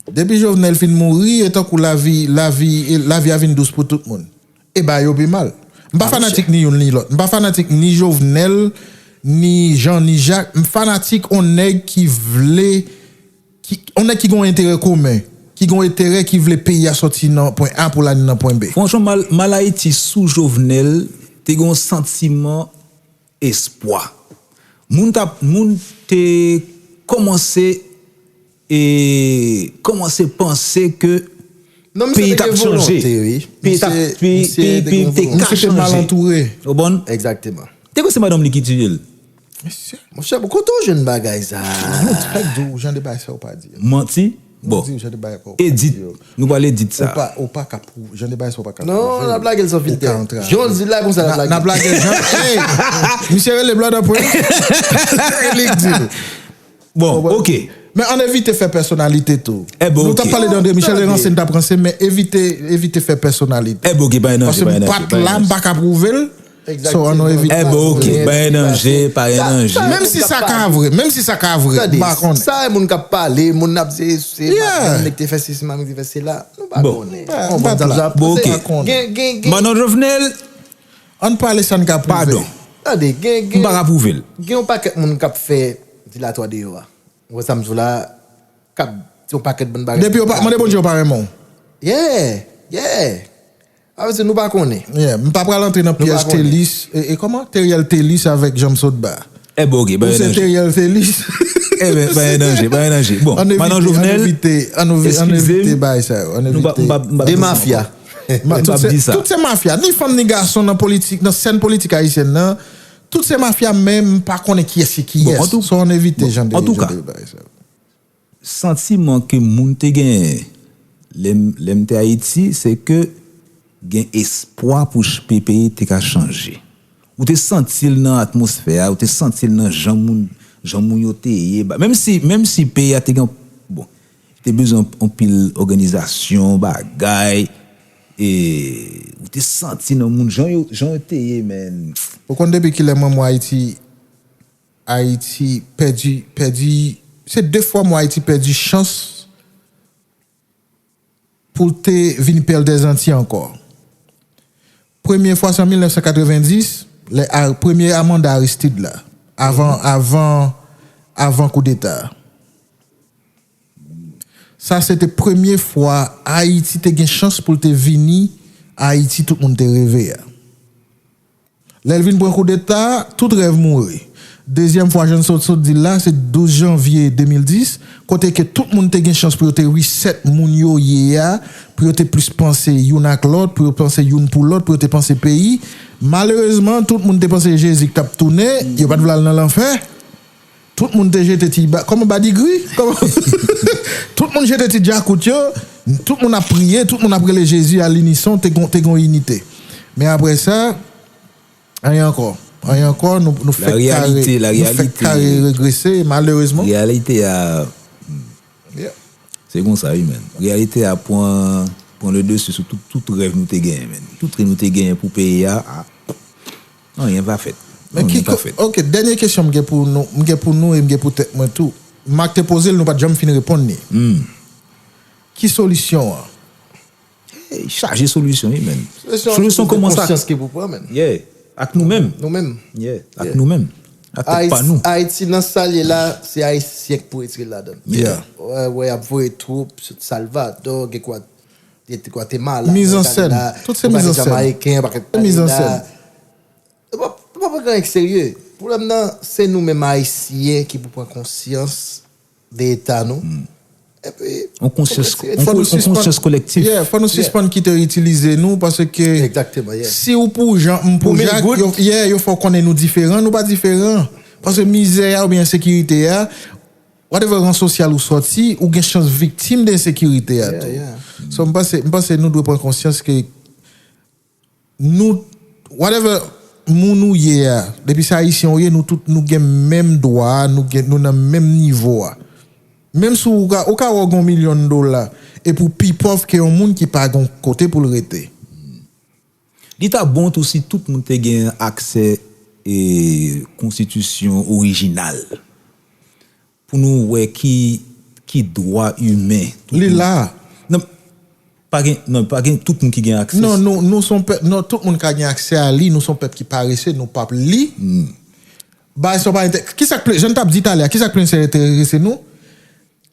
Depi Jovenel fin mouri, e tankou lavi, lavi, lavi a vin dous pou tout moun. E ba yo pi mal. M pa fanatik ni youn ni lòt. M pa fanatik ni Jovenel, ni Jan, ni Jak. M fanatik on nèg ki vle, ki, on nèg ki gen yon enterè komen, ki gen yon enterè ki vle peyi a sòti nan pwen A pou l ale nan pwen B. Franchman, mal, mal Ayiti sou Jovenel, te gen yon santiman espwa. Moun t ap, moun te kòmanse, e, kòmanse panse ke peyi t ap chanje. Peyi t ap, peyi, peyi, peyi te ka chanje. Ou konprann? Egzakteman. Te kwè se madanm li ki tiye l. Monchè, kote w jwenn bagay sa? Mwen t fèk di w, jan de bagay sa yo pa di. Manti? Bon, edit. Nou pral edit sa. Ou pa, ou pa ka pwouve. Jan de bagay sa ou pa ka pwouve. Non, n ap lage l san filtè. Jan w di l la konsa n ap lage l. N ap lage l jan. Ey! Misye rele Blood and Prince. Li k di l. Bon, oke. Men ann evite fè pèsonalite tou. Nou t ap pale de André Michel, e ranse n t ap ranse, men evite, evite fè pèsonalite. Ebyen, oke, pa gen danje, pa gen danje. Paske m pa t la, m pa ka pwouve l. So, ann nou evite. Ebyen, oke, pa gen danje, pa gen danje. Menm si sa ka vre, menm si sa ka vre, m pa konnen. Sa e moun k ap pale, moun ap di se, se Madan ki te fè sesi, Madan ki te fè sela. Nou pa konnen. Bon, oke. Madan Jovenel. Ann pale sa n ka pwouve. Padon. Tande, gen, gen. M pa ka pwouve l. Gen yon pakèt moun k ap fè dilatwa deyò a. Ou wè sa m di w la, k ap di yon pakèt bann bagay. Depi yo pa, mande Bondye yo pa renmen w. Yeah, yeah. Sa vle di nou pa konnen. Yeah, m pa pral antre nan pyèj Telis, e, e kòman? Teriel Telis avèk Janm Sotba. Ebyen, oke, pa gen danje. Ou se Teriel Telis. Ebyen, pa gen danje, pa gen danje. Bon, Madan Jovenel, ann evite, ann evite, ann evite bagay sa yo, ann evite. De mafya. M p ap di sa. Tout se mafya, ni fanm ni gason nan politik, nan sèn politik ayisyèn nan, tout se mafya, men m pa konnen kiyès ki kiyès. So, ann evite jan de, jan de bagay sa yo. Santiman ke moun te genyen lè m, lè m te Ayiti, se ke gen espwa pou ch-, pe-, peyi te ka chanje. Ou te santi l nan atmosfè a, ou te santi l nan jan moun, jan moun yo te ye. Ba-, menm si, menm si peyi a te gen, bon, te bezwen anpil òganizasyon, bagay, e ou te santi nan moun jan yo, jan yo te ye, men. Ou konn depi kilè mwen, mwen Ayiti, Ayiti pèdi, pèdi, se de fwa m wè Ayiti pèdi chans pou l te vin pè dèzanti ankò. Premye fwa se an mil nèf san katrevenndis, lè a, premye a manda Aristide la, avan, avan, avan koudeta a. Sa se te premye fwa Ayiti te gen chans pou l te vini Ayiti tout moun te reve a. Lè l vin pran koudeta, tout rèv mouri. Dezyèm fwa, jan n sot, sot di l la, se douz janvye de mil dis, kote ke tout moun te gen chans pou yo te reset moun yo ye a, pou yo te plis panse youn ak lòt, pou yo panse youn pou lòt, pou yo te panse peyi. Malerezman, tout moun te panse Jezi k t ap tounen, yo pa t vle al nan lanfè. Tout moun te jete ti ba-, kòman, badigri? Kòman? Tout Tout moun jete ti djakout yo, tout moun ap priye, tout moun ap rele Jezi a linison, te gon, te gon inite. Men apre sa, anyen ankò. Anyen ankò, nou, nou fèk kare, nou fèk kare regrese, malerezman. Reyalite a, se konsa, wi, menn. Reyalite a pran, pran le dessus sou tout, tout rèv nou te genyen, menn. Tout rèv nou te genyen pou peyi a, a, anyen pa fèt. Anyen pa fèt. Ok, dènye kesyon m gen pou nou, m gen pou nou e m gen pou tèt mwen tou. Mak te poze l, nou pa t janm fin reponn li. Ki solisyon an? Ey, chaje solisyon, wi, menn. Solisyon kòmanse ak konsyans ki pou pran, menn. Yeah. Ak nou menm. Nou menm. Yeah. Ak nou menm. Ak tèt pa nou. Ayiti nan sa l ye la, se Ayisyen k pou retire l ladan l. Yeah. Wè, wè, y ap voye twoup, Salvador, gen kwa, Gwatemala, Mizannsèn. Tout se mizannsèn. Jamayiken, pakèt Kanada. Nou pa pran anyen k serye. Pwoblèm nan, se nou menm Ayisyen ki pou pran konsyans de eta nou. Epi, on konsyans, on konsyans kolektif. Yeah, fò nou sispann kite yo itilize nou, paske si ou pou Jan, m pou Jak, yo, yeah, yo fè w konnen nou diferan, nou pa diferan. Paske mizè a oubyen ensekirite a, whatever ran sosyal ou sòti, ou gen chans viktim de ensekirite a tou. So, m panse, m panse nou dwe pran konsyans ke nou, whatever moun ou ye a, depi se Ayisyen ou ye, nou tout, nou gen menm dwa a, nou gen, nou nan menm nivo a. Menm si ou ka, ou ka wè w gen yon milyon dola, epi w pi pòv ke yon moun ki pa gen yon kote pou l rete. Li ta bon tou si tout moun te gen aksè e konstitisyon orijinal. Pou nou wè ki, ki dwa imen. Li la. Non, pa gen, non, pa gen tout moun ki gen aksè. Non, nou, nou se yon pèp, non, tout moun ka gen aksè a li, nou se yon pèp ki parese, nou p ap li. Bagay sa pa enterese, kisa k plen, jan n t ap di talè a, kisa k plen enterese nou?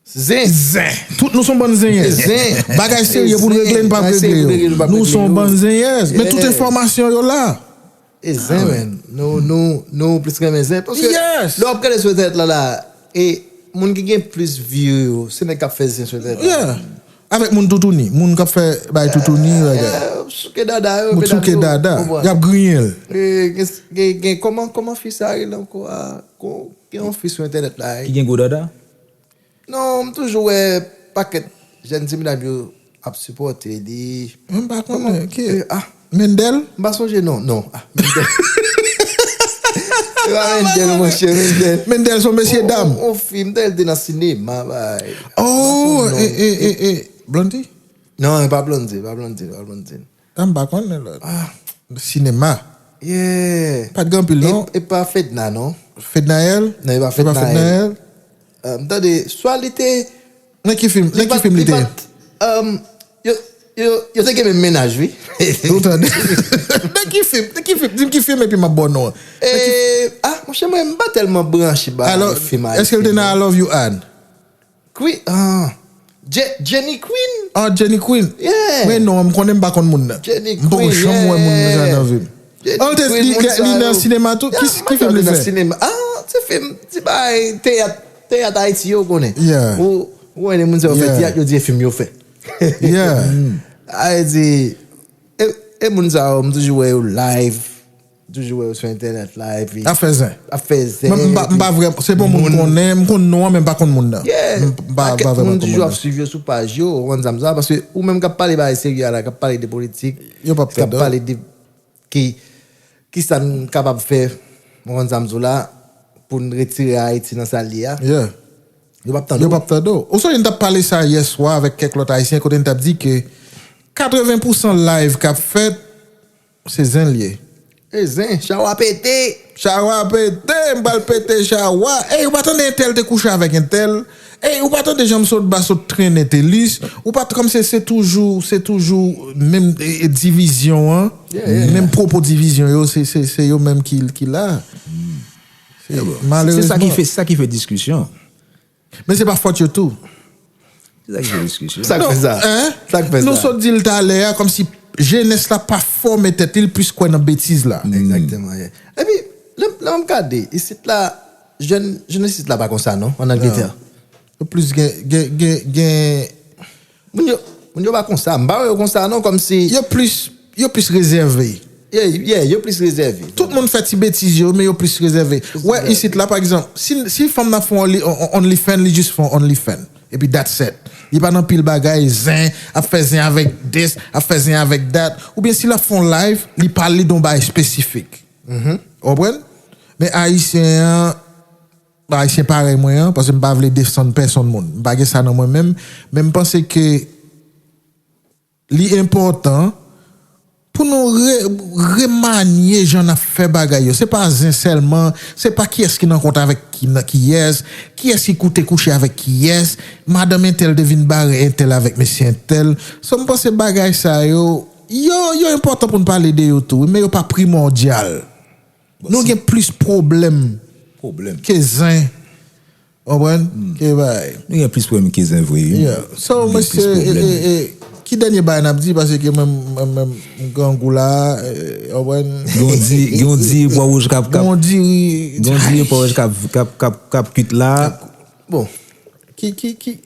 Zen. Zen. Tout nou se yon bann zenyèz. Zen. Bagay serye pou n regle, n p ap regle yo. Nou se yon bann zenyèz. Men tout enfòmasyon yo la. E zen, men. Nou, nou, nou plis renmen zen. Paske lè w ap gade sou entènèt la, la, e moun ki gen plis vi yo, se nèg k ap fè zen sou entènèt la. Yeah. Avèk moun toutouni, moun k ap fè bay toutouni, bagay. Souke dada yo, moun souke dada, y ap griyen l. E, gen, gen, gen, kòman, kòman fi sa rele ankò a? Gen yon fi sou entènèt la. Ki gen gwo dada? Non, m toujou wè pakèt jèn ti medam yo ap sipòte li. M pa konnen, ki? Mendel? M pa sonje non, non. Ah, Mendel. Se pa Mendel, monchè, Mendel. Mendel se yon mesye dam. On fi, Mendel te nan sinema, bay. Oh, e, e, e, e, Blondie? Non, e pa Blondie, pa Blondie, pa Blondie. Ah, m pa konnen lòt. Ah. Sinema. Yeah. Pa t gen anpil, non? E pa Fednaelle, non? Fednaelle? Non, e pa Fednaelle. M tande, swa li te. Nan ki fim, nan ki fim li te? Yo, yo, yo te gen menm mennaj, wi. Ou tande? Nan ki fim, nan ki fim? Di m ki fim epi m ap ba w non an. Ah, monchè, mwen, m pa tèlman branche ba fim ayisyen. Alò, èske l te nan I Love You, Ann? Queen, ah, Jenny Queen. Ah, Jenny Queen. Yeah. Men non, m konnen m pa konn moun nan. Jenny Queen, m poko janm wè moun nan nan vi m. An, li nan sinema tou? Ki fim li fè? Ah, se fim, se bay teyat, teyat Ayiti yo konnen. Yeah. Ou, ou wè moun sa yo fè teyat, yo di e fim yo fè. Yeah. A di, e, e moun sa yo, m toujou wè yo live. Toujou wè yo sou entènèt la, epi ap fè zen. Ap fè zen. Mwen, m pa, m pa vrèman, se pa moun m konnen, m konn non an, men m pa konn moun nan. Yeah. M pa, m pa vrèman konn moun nan. Moun toujou ap swiv yo sou paj yo, ou konn sa m sa, paske ou menm k ap pale bagay serye a la, k ap pale de politik, ki ap pale de ki, ki sa n kapab fè, ou konn sa m di w la, pou n retire Ayiti nan sa l ye a. Yeah. Yo p ap tande w. Yo p ap tande w. Ou sonje n t ap pale sa yè swa avèk kèk lòt ayisyen, kote n t ap di ke katreven pousan live k ap fèt, se zen l ye. E zen, chawa pete. Chawa pete, m pral pete chawa. Ey, ou pa tande entèl te kouche avèk entèl? Ey, ou pa tande Janmsotba sot trennen Telis? Ou pa t-, kòmsi se toujou, se toujou menm, e, e, divizyon an, menm pwopo divizyon yo, se, se, se yo menm ki, ki la. Se, malerezman. Se sa ki fè, se sa ki fè diskisyon. Men se pa fòt yo tou. Se sa ki fè diskisyon. Sa k fè sa? Sa k fè sa? Nou sot di l talè a, kòmsi jenès la pa fòme tèt li, l plis kwè nan betiz la. Egzakteman, yeah. Epi, lè, lè m gade, isit la, jèn, jèn isit la pa konsa non, ann Angletè. Non. Yo plis gen, gen, gen, gen. Moun yo, moun yo pa konsa, m pa wè yo konsa non, kòmsi yo plis, yo plis rezève. Yeah, yeah, yo plis rezève. Tout moun fè ti betiz yo, men yo plis rezève. Wè, isit la, pa egzanp, si, si fanm nan fè on, on, OnlyFans, li jis fè on OnlyFans. Epi that's it. Li pa nan pil bagay, zen, ap fè zen avèk this, ap fè zen avèk that. Oubyen si l ap fè yon live, li pale de yon bagay espesifik. Ou konprann? Men Ayisyen an, Ayisyen parèy mwen an, paske m pa vle desann pèsonn moun. M pa gen sa nan mwen menm, men m panse ke li enpòtan pou nou re, remanye jan n ap fè bagay yo. Se pa zen sèlman, se pa kiyès ki nan kont avèk ki, nan kiyès, kiyès ki koute kouche avèk kiyès, madanm entèl te vin bare entèl avèk mesye entèl. So, m panse bagay sa yo, yo, yo enpòtan pou n pale de yo tou, wi, men yo pa primòdyal. Nou gen plis pwoblèm Pwoblèm. ke zen. Konprann? Ke bay. Nou gen plis pwoblèm ke zen vre, wi. Yeah. So, Nou gen mesye, plis e, pwoblèm. e, e, ki dènye bay n ap di? Paske mwen, mwen, mwen, m grangou la, e, konprann? Gen yon di, gen yon di pwa wouj k ap, k ap, Gen yon diri. Gen yon di pwa wouj k ap, k ap, k ap, k ap kuit la. Bon, ki, ki, ki,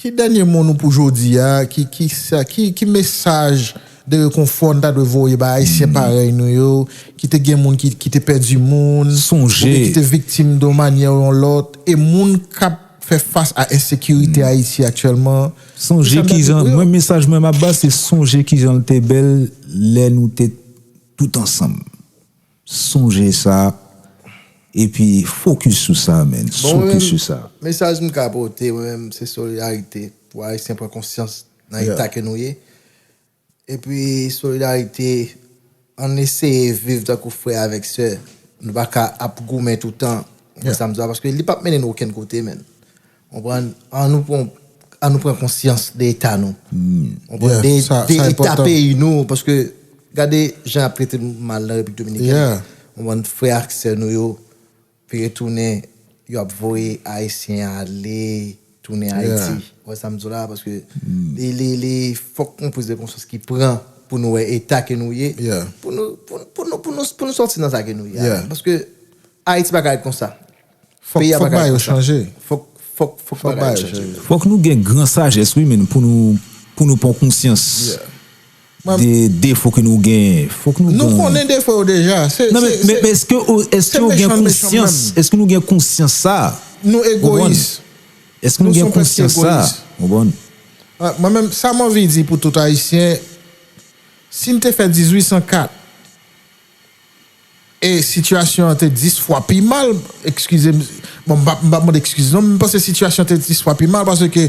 ki dènye mo nou pou jodi a? Ki, ki, sa, ki, ki mesaj de rekonfò n ta dwe voye ba Ayisyen parèy nou yo, ki te gen moun ki, ki te pèdi moun, Sonje. oubyen ki te viktim de yon manyè ou yon lòt, e moun k ap fè fas a ensekirite Ayiti aktyèlman? Sonje Ki sa n ta ki dwe jan, voye? Mwen, mesaj mwen m ap ba, se sonje ki jan l te bèl lè nou te tout ansanm. Sonje sa, epi fokis sou sa, men. Bon, mwen Fokis menm, sou sa. Mesaj m ka pote, mwen menm, se solidarite. Pou Ayisyen pran konsyans nan Yeah. eta ke nou ye. Epi solidarite, ann eseye viv tankou frè avèk sè. Nou pa ka ap goumen toutan. Ou konprann sa m di w la, paske li p ap mennen nou okenn kote, menn. Ou konprann? An nou pran, an nou pran konsyans de eta nou. Ou konprann? Yeah, De, sa, de sa eta enpòtan. Peyi nou, paske gade jan y ap trete nou mal nan Repiblik Dominikèn. Yeah. Ou konprann? Frè ak sè nou yo, vire tounen, yo ap voye Ayisyen ale, tounen Ayiti. Ou wè sa m di w la? Paske li, li, li, fòk yon priz de konsyans ki pran pou nou wè eta ke nou ye. Yeah. Pou nou, pou, pou nou, pou nou, pou nou sòti nan sa ke nou ye. Yeah. Paske Ayiti pa ka ret konsa. Fòk, Peyi a fòk pa ka bagay ret yo konsa. Chanje. Fòk, fòk, fòk Fòk bagay bagay yo yo chanje. Chanje. Fòk nou gen gran sajès, wi, men pou nou, pou nou pran konsyans de defo ke nou gen. Fòk nou Nou gen- konnen defo yo deja. Se, Non, se, men, men, men èske, èske se nou gen mechan, mechan konsyans? Menm. Èske nou gen konsyans sa? Nou Ou konprann? Egoyis. Èske nou Nou gen son prèske konsyans sa? Egoyis. Ou konprann? Ah, mwen menm, sa m anvi di pou tout Ayisyen, si n te fè dizuit san kat, e sitiyasyon an te dis fwa pi mal, eskize m, bon, m pa, m pa mande eskiz non, men m panse sitiyasyon an te dis fwa pi mal, paske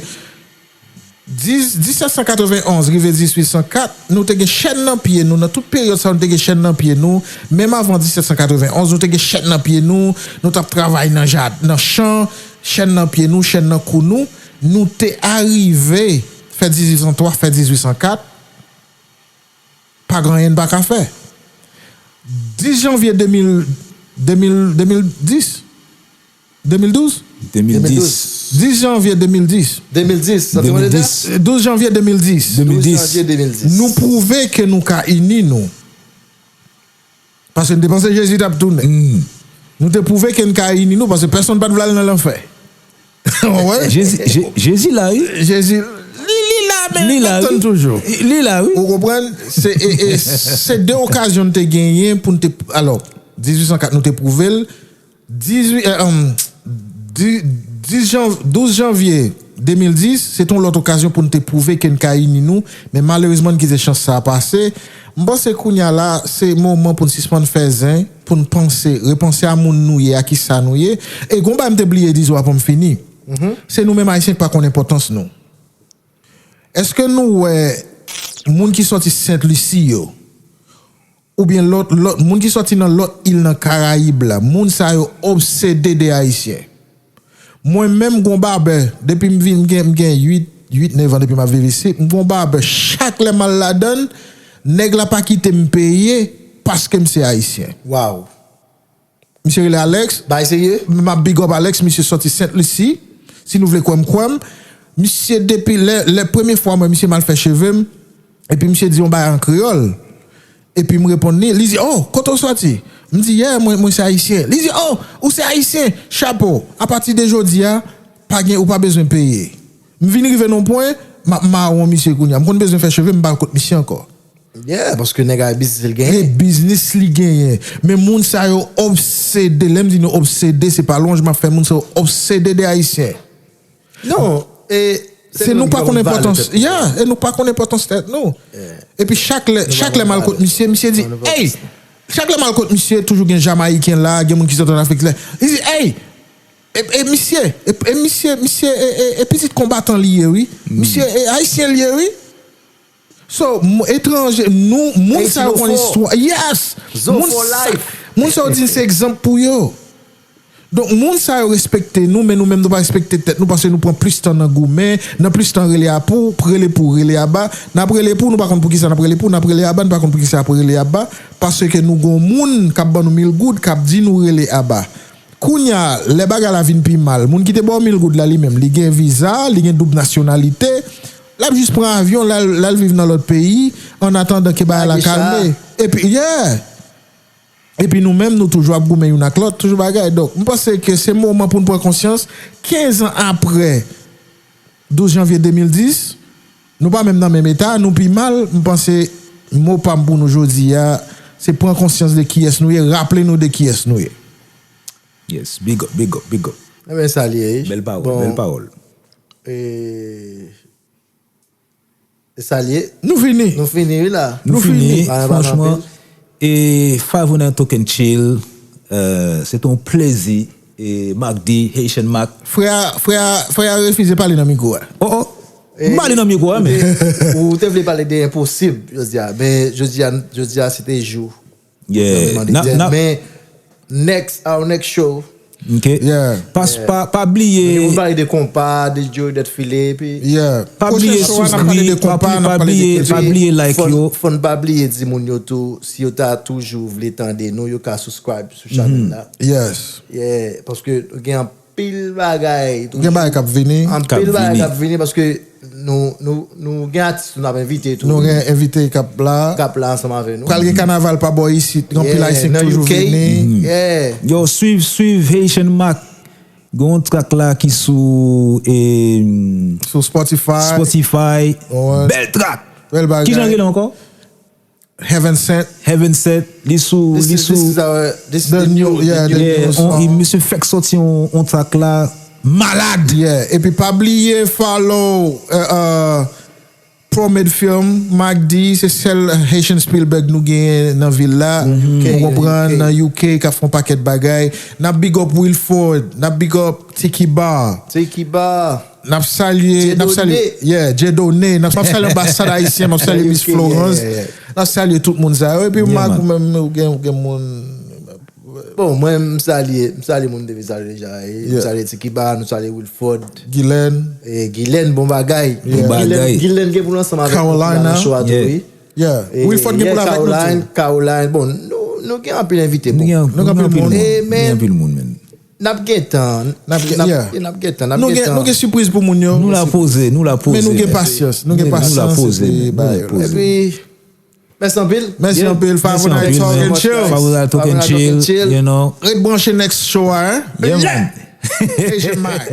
dis, disèt san katrevenonz rive dizuit san kat, nou te gen chèn nan pye nou, nan tout peryòd sa, nou te gen chèn nan pye nou, menm avan disèt san katrevenonz, nou te gen chèn nan pye nou, nou t ap travay nan jad, nan chan, chèn nan pye nou, chèn nan kou nou, nou te arive fè dizuit san twa, fè dizuit san kat, pa gen anyen n pa ka fè. Dis janvye de mil, de mil, de mil dis, de mil douz? De mil dis. Dis janvye de mil dis. De mil dis, sa te mande dat? De mil dis. Douz janvye de mil dis. De mil dis. Douz janvye de mil dis. Nou pwouve ke nou ka ini nou. Paske n te panse Jezi t ap tounen. Nou te pwouve ke n ka ini nou, paske pèsonn pa t vle al nan lanfè. Ou konprann? Jezi, Je- Jezi la, wi. Jezi, li, li la, men Li la, n ap tann wi. Toujou. Li la, wi. Ou konprann? Se, e, e, se de okazyon n te genyen pou n te, alò, dizuit san kat nou te pwouve l, dizuit, eh, um, di- dis jan- douz janvye de mil dis, se te yon lòt okazyon pou n te pwouve ke n ka ini nou, men malerezman n kite chans sa a pase. M panse kounye a la, se moman pou n sispann fè zen, pou n panse, repanse a moun nou ye, a kisa nou ye. E gon bagay m te bliye di zo avan m fini. Se nou menm Ayisyen ki pa konn enpòtans nou. Èske nou wè moun ki sòti Sent Lisi yo, oubyen lòt, lòt, moun ki sòti nan lòt il nan Karayib la, moun sa yo obsede de Ayisyen. Mwen menm gon babè, depi m vin, m gen, m gen uit, uit, nèf an depi m ap viv isit, m gon babè, chak lè m al ladan l, nèg la pa kite m peye paske m se Ayisyen. Waw. Misye rele Alex. Bay serye? M ap big up Alex, misye sòti Sent Lisi. Si nou vle kwè m, kwè m. Misye depi lè, lè premye fwa mwen, misye m al fè cheve m. Epi misye di yon bagay an kreyòl. Epi m reponn li, li di, "Oh, kote w sòti?" M di, "Yeah, mwen, mwen se Ayisyen." Li di, "Oh, ou se Ayisyen, chapo. Apati de jodi a, pa gen, ou pa bezwen peye." M vin rive nan yon pwen, m ap mawon misye kounye a. M konn bezwen fè cheve m, m pa al kot misye ankò. Yeah, paske nèg a biznis li E genyen. biznis li genyen. Men moun sa yo obsede. Lè m di nou obsede, se pa lwanj m ap fè moun sa yo obsede de Ayisyen. Non, E se nou pa konn enpòtans, yeah, e nou pa konn enpòtans tèt nou. Epi chak lè, chak lè m al kot misye, misye di, hey, chak lè m al kot misye, toujou gen Jamayiken la, gen moun ki sot an Afrik la. Li di, hey, e, e misye, e, e misye, misye, e, e, e pitit konbatan li ye, wi. Misye, e ayisyen li ye, wi. So, m-, etranje, nou, moun sa yo konn istwa. Yes! Moun sa, moun sa yo di n se egzanp pou yo. Donk, moun sa yo respekte nou, men nou menm nou pa respekte tèt nou, paske nou pran plis tan nan goumen, nan plis tan rele a pou, rele pou, rele aba. N ap rele pou, nou pa konn poukisa n ap rele pou, n ap rele aba, nou pa konn poukisa n ap rele aba, paske nou gon moun k ap ban nou mil goud, k ap di nou rele aba. Kounye a, lè bagay la vin pi mal, moun ki te ba w mil goud la, li menm, li gen viza, li gen doub nasyonalite, l ap jis pran avyon, l al, l al viv nan lòt peyi, an atandan ke bagay la kalme. Epi, yeah! Epi nou menm, nou toujou ap goumen youn ak lòt, toujou bagay. Donk, m panse ke se moman pou n pran konsyans, kenz an apre douz janvye de mil dis, nou pa menm nan menm eta, nou pi mal, m panse mo pa m pou nou jodi a, se pran konsyans de kiyès nou ye, raple nou de kiyès nou ye. Yes, big up, big up, big up. Ebyen, sa l ye, wi. Bèl pawòl, bèl pawòl. E, e sa l ye. Nou fini. Nou fini, wi, la. Nou fini, franchman. E Five oh nine Talk and Chill, euh, se te yon plezi. E Mac D, Haitian Mac. Frè a, frè a, frè a refize pale nan mikwo a. Oh, oh. M pale nan mikwo a, men. Ou te vle pale de enposib, jodi a. Men, jodi a, jodi a, se te jou. Yeah. Mwen mande n ap, n ap, men next, our next show. Ok. Yeah. Pa, pa, pa bliye. Nou pale de konpa, de Joe, de Philippe. Yeah. Pa bliye souskrib, pa bliye, pa bliye like yo. Fò n pa bliye di moun yo tou, si yo ta toujou vle tande nou, yo ka subscribe sou chanèl la. Yes. Yeah, paske gen anpil bagay toujou. Gen bagay k ap vini. Anpil bagay k ap vini paske nou, nou, nou gen atis nou n ap envite tou. Nou gen envite k ap la. K ap la ansanm avè nou. Pral gen kanaval pa bò isit, gen anpil ayisyen k toujou vini. Yo, swiv, swiv Haitian Mac. Gen yon track la ki sou, e, sou Spotify. Spotify. Bèl track. Bèl bagay. Kijan l rele ankò? Heaven Sent. Heaven Sent, li sou, li sou, this is our, this is the new, yeah, the new song. Misye fèk soti yon, yon track la, malad. Yeah, epi pa bliye follow, euh, euh, Pro Med Film, Mac D, se sèl Haitian Spielberg nou genyen nan vil la. Ou konprann, nan U K, k ap fè yon pakèt bagay. N ap big up Wilford, n ap big up Tiki Bar. Tiki Bar. N ap salye, n ap salye, yeah, Dieudonné, n ap, m ap salye anbasad ayisyen, m ap salye Miss Florence. N ap salye tout moun sa yo. Epi Mac, ou menm, ou gen, ou gen moun. Bon, mwen, m salye, m salye moun m te vle salye deja. M salye Tiki Bar, nou salye Wilford. Guylaine. E Guylaine, bon bagay. Bon bagay. Guylaine gen pou l ansanm avè nou nan show a tou, wi. Yeah. Wilford gen pou l avèk nou tou. Caroline, bon, nou, nou gen anpil envite, bon. Nou gen anpil moun. Men, n ap gentan, n ap, n ap, n ap gentan, n ap gentan. Nou gen sipriz pou moun yo. Nou la poze, nou la poze. Men nou gen pasyans, nou gen pasyans epi ba yo. Epi, mèsi anpil. Mèsi anpil, Five oh nine Talk and Chill. Five oh nine Talk and Chill, you know. Ret branche next show a, hein. Yeah, man. Haitian Mac.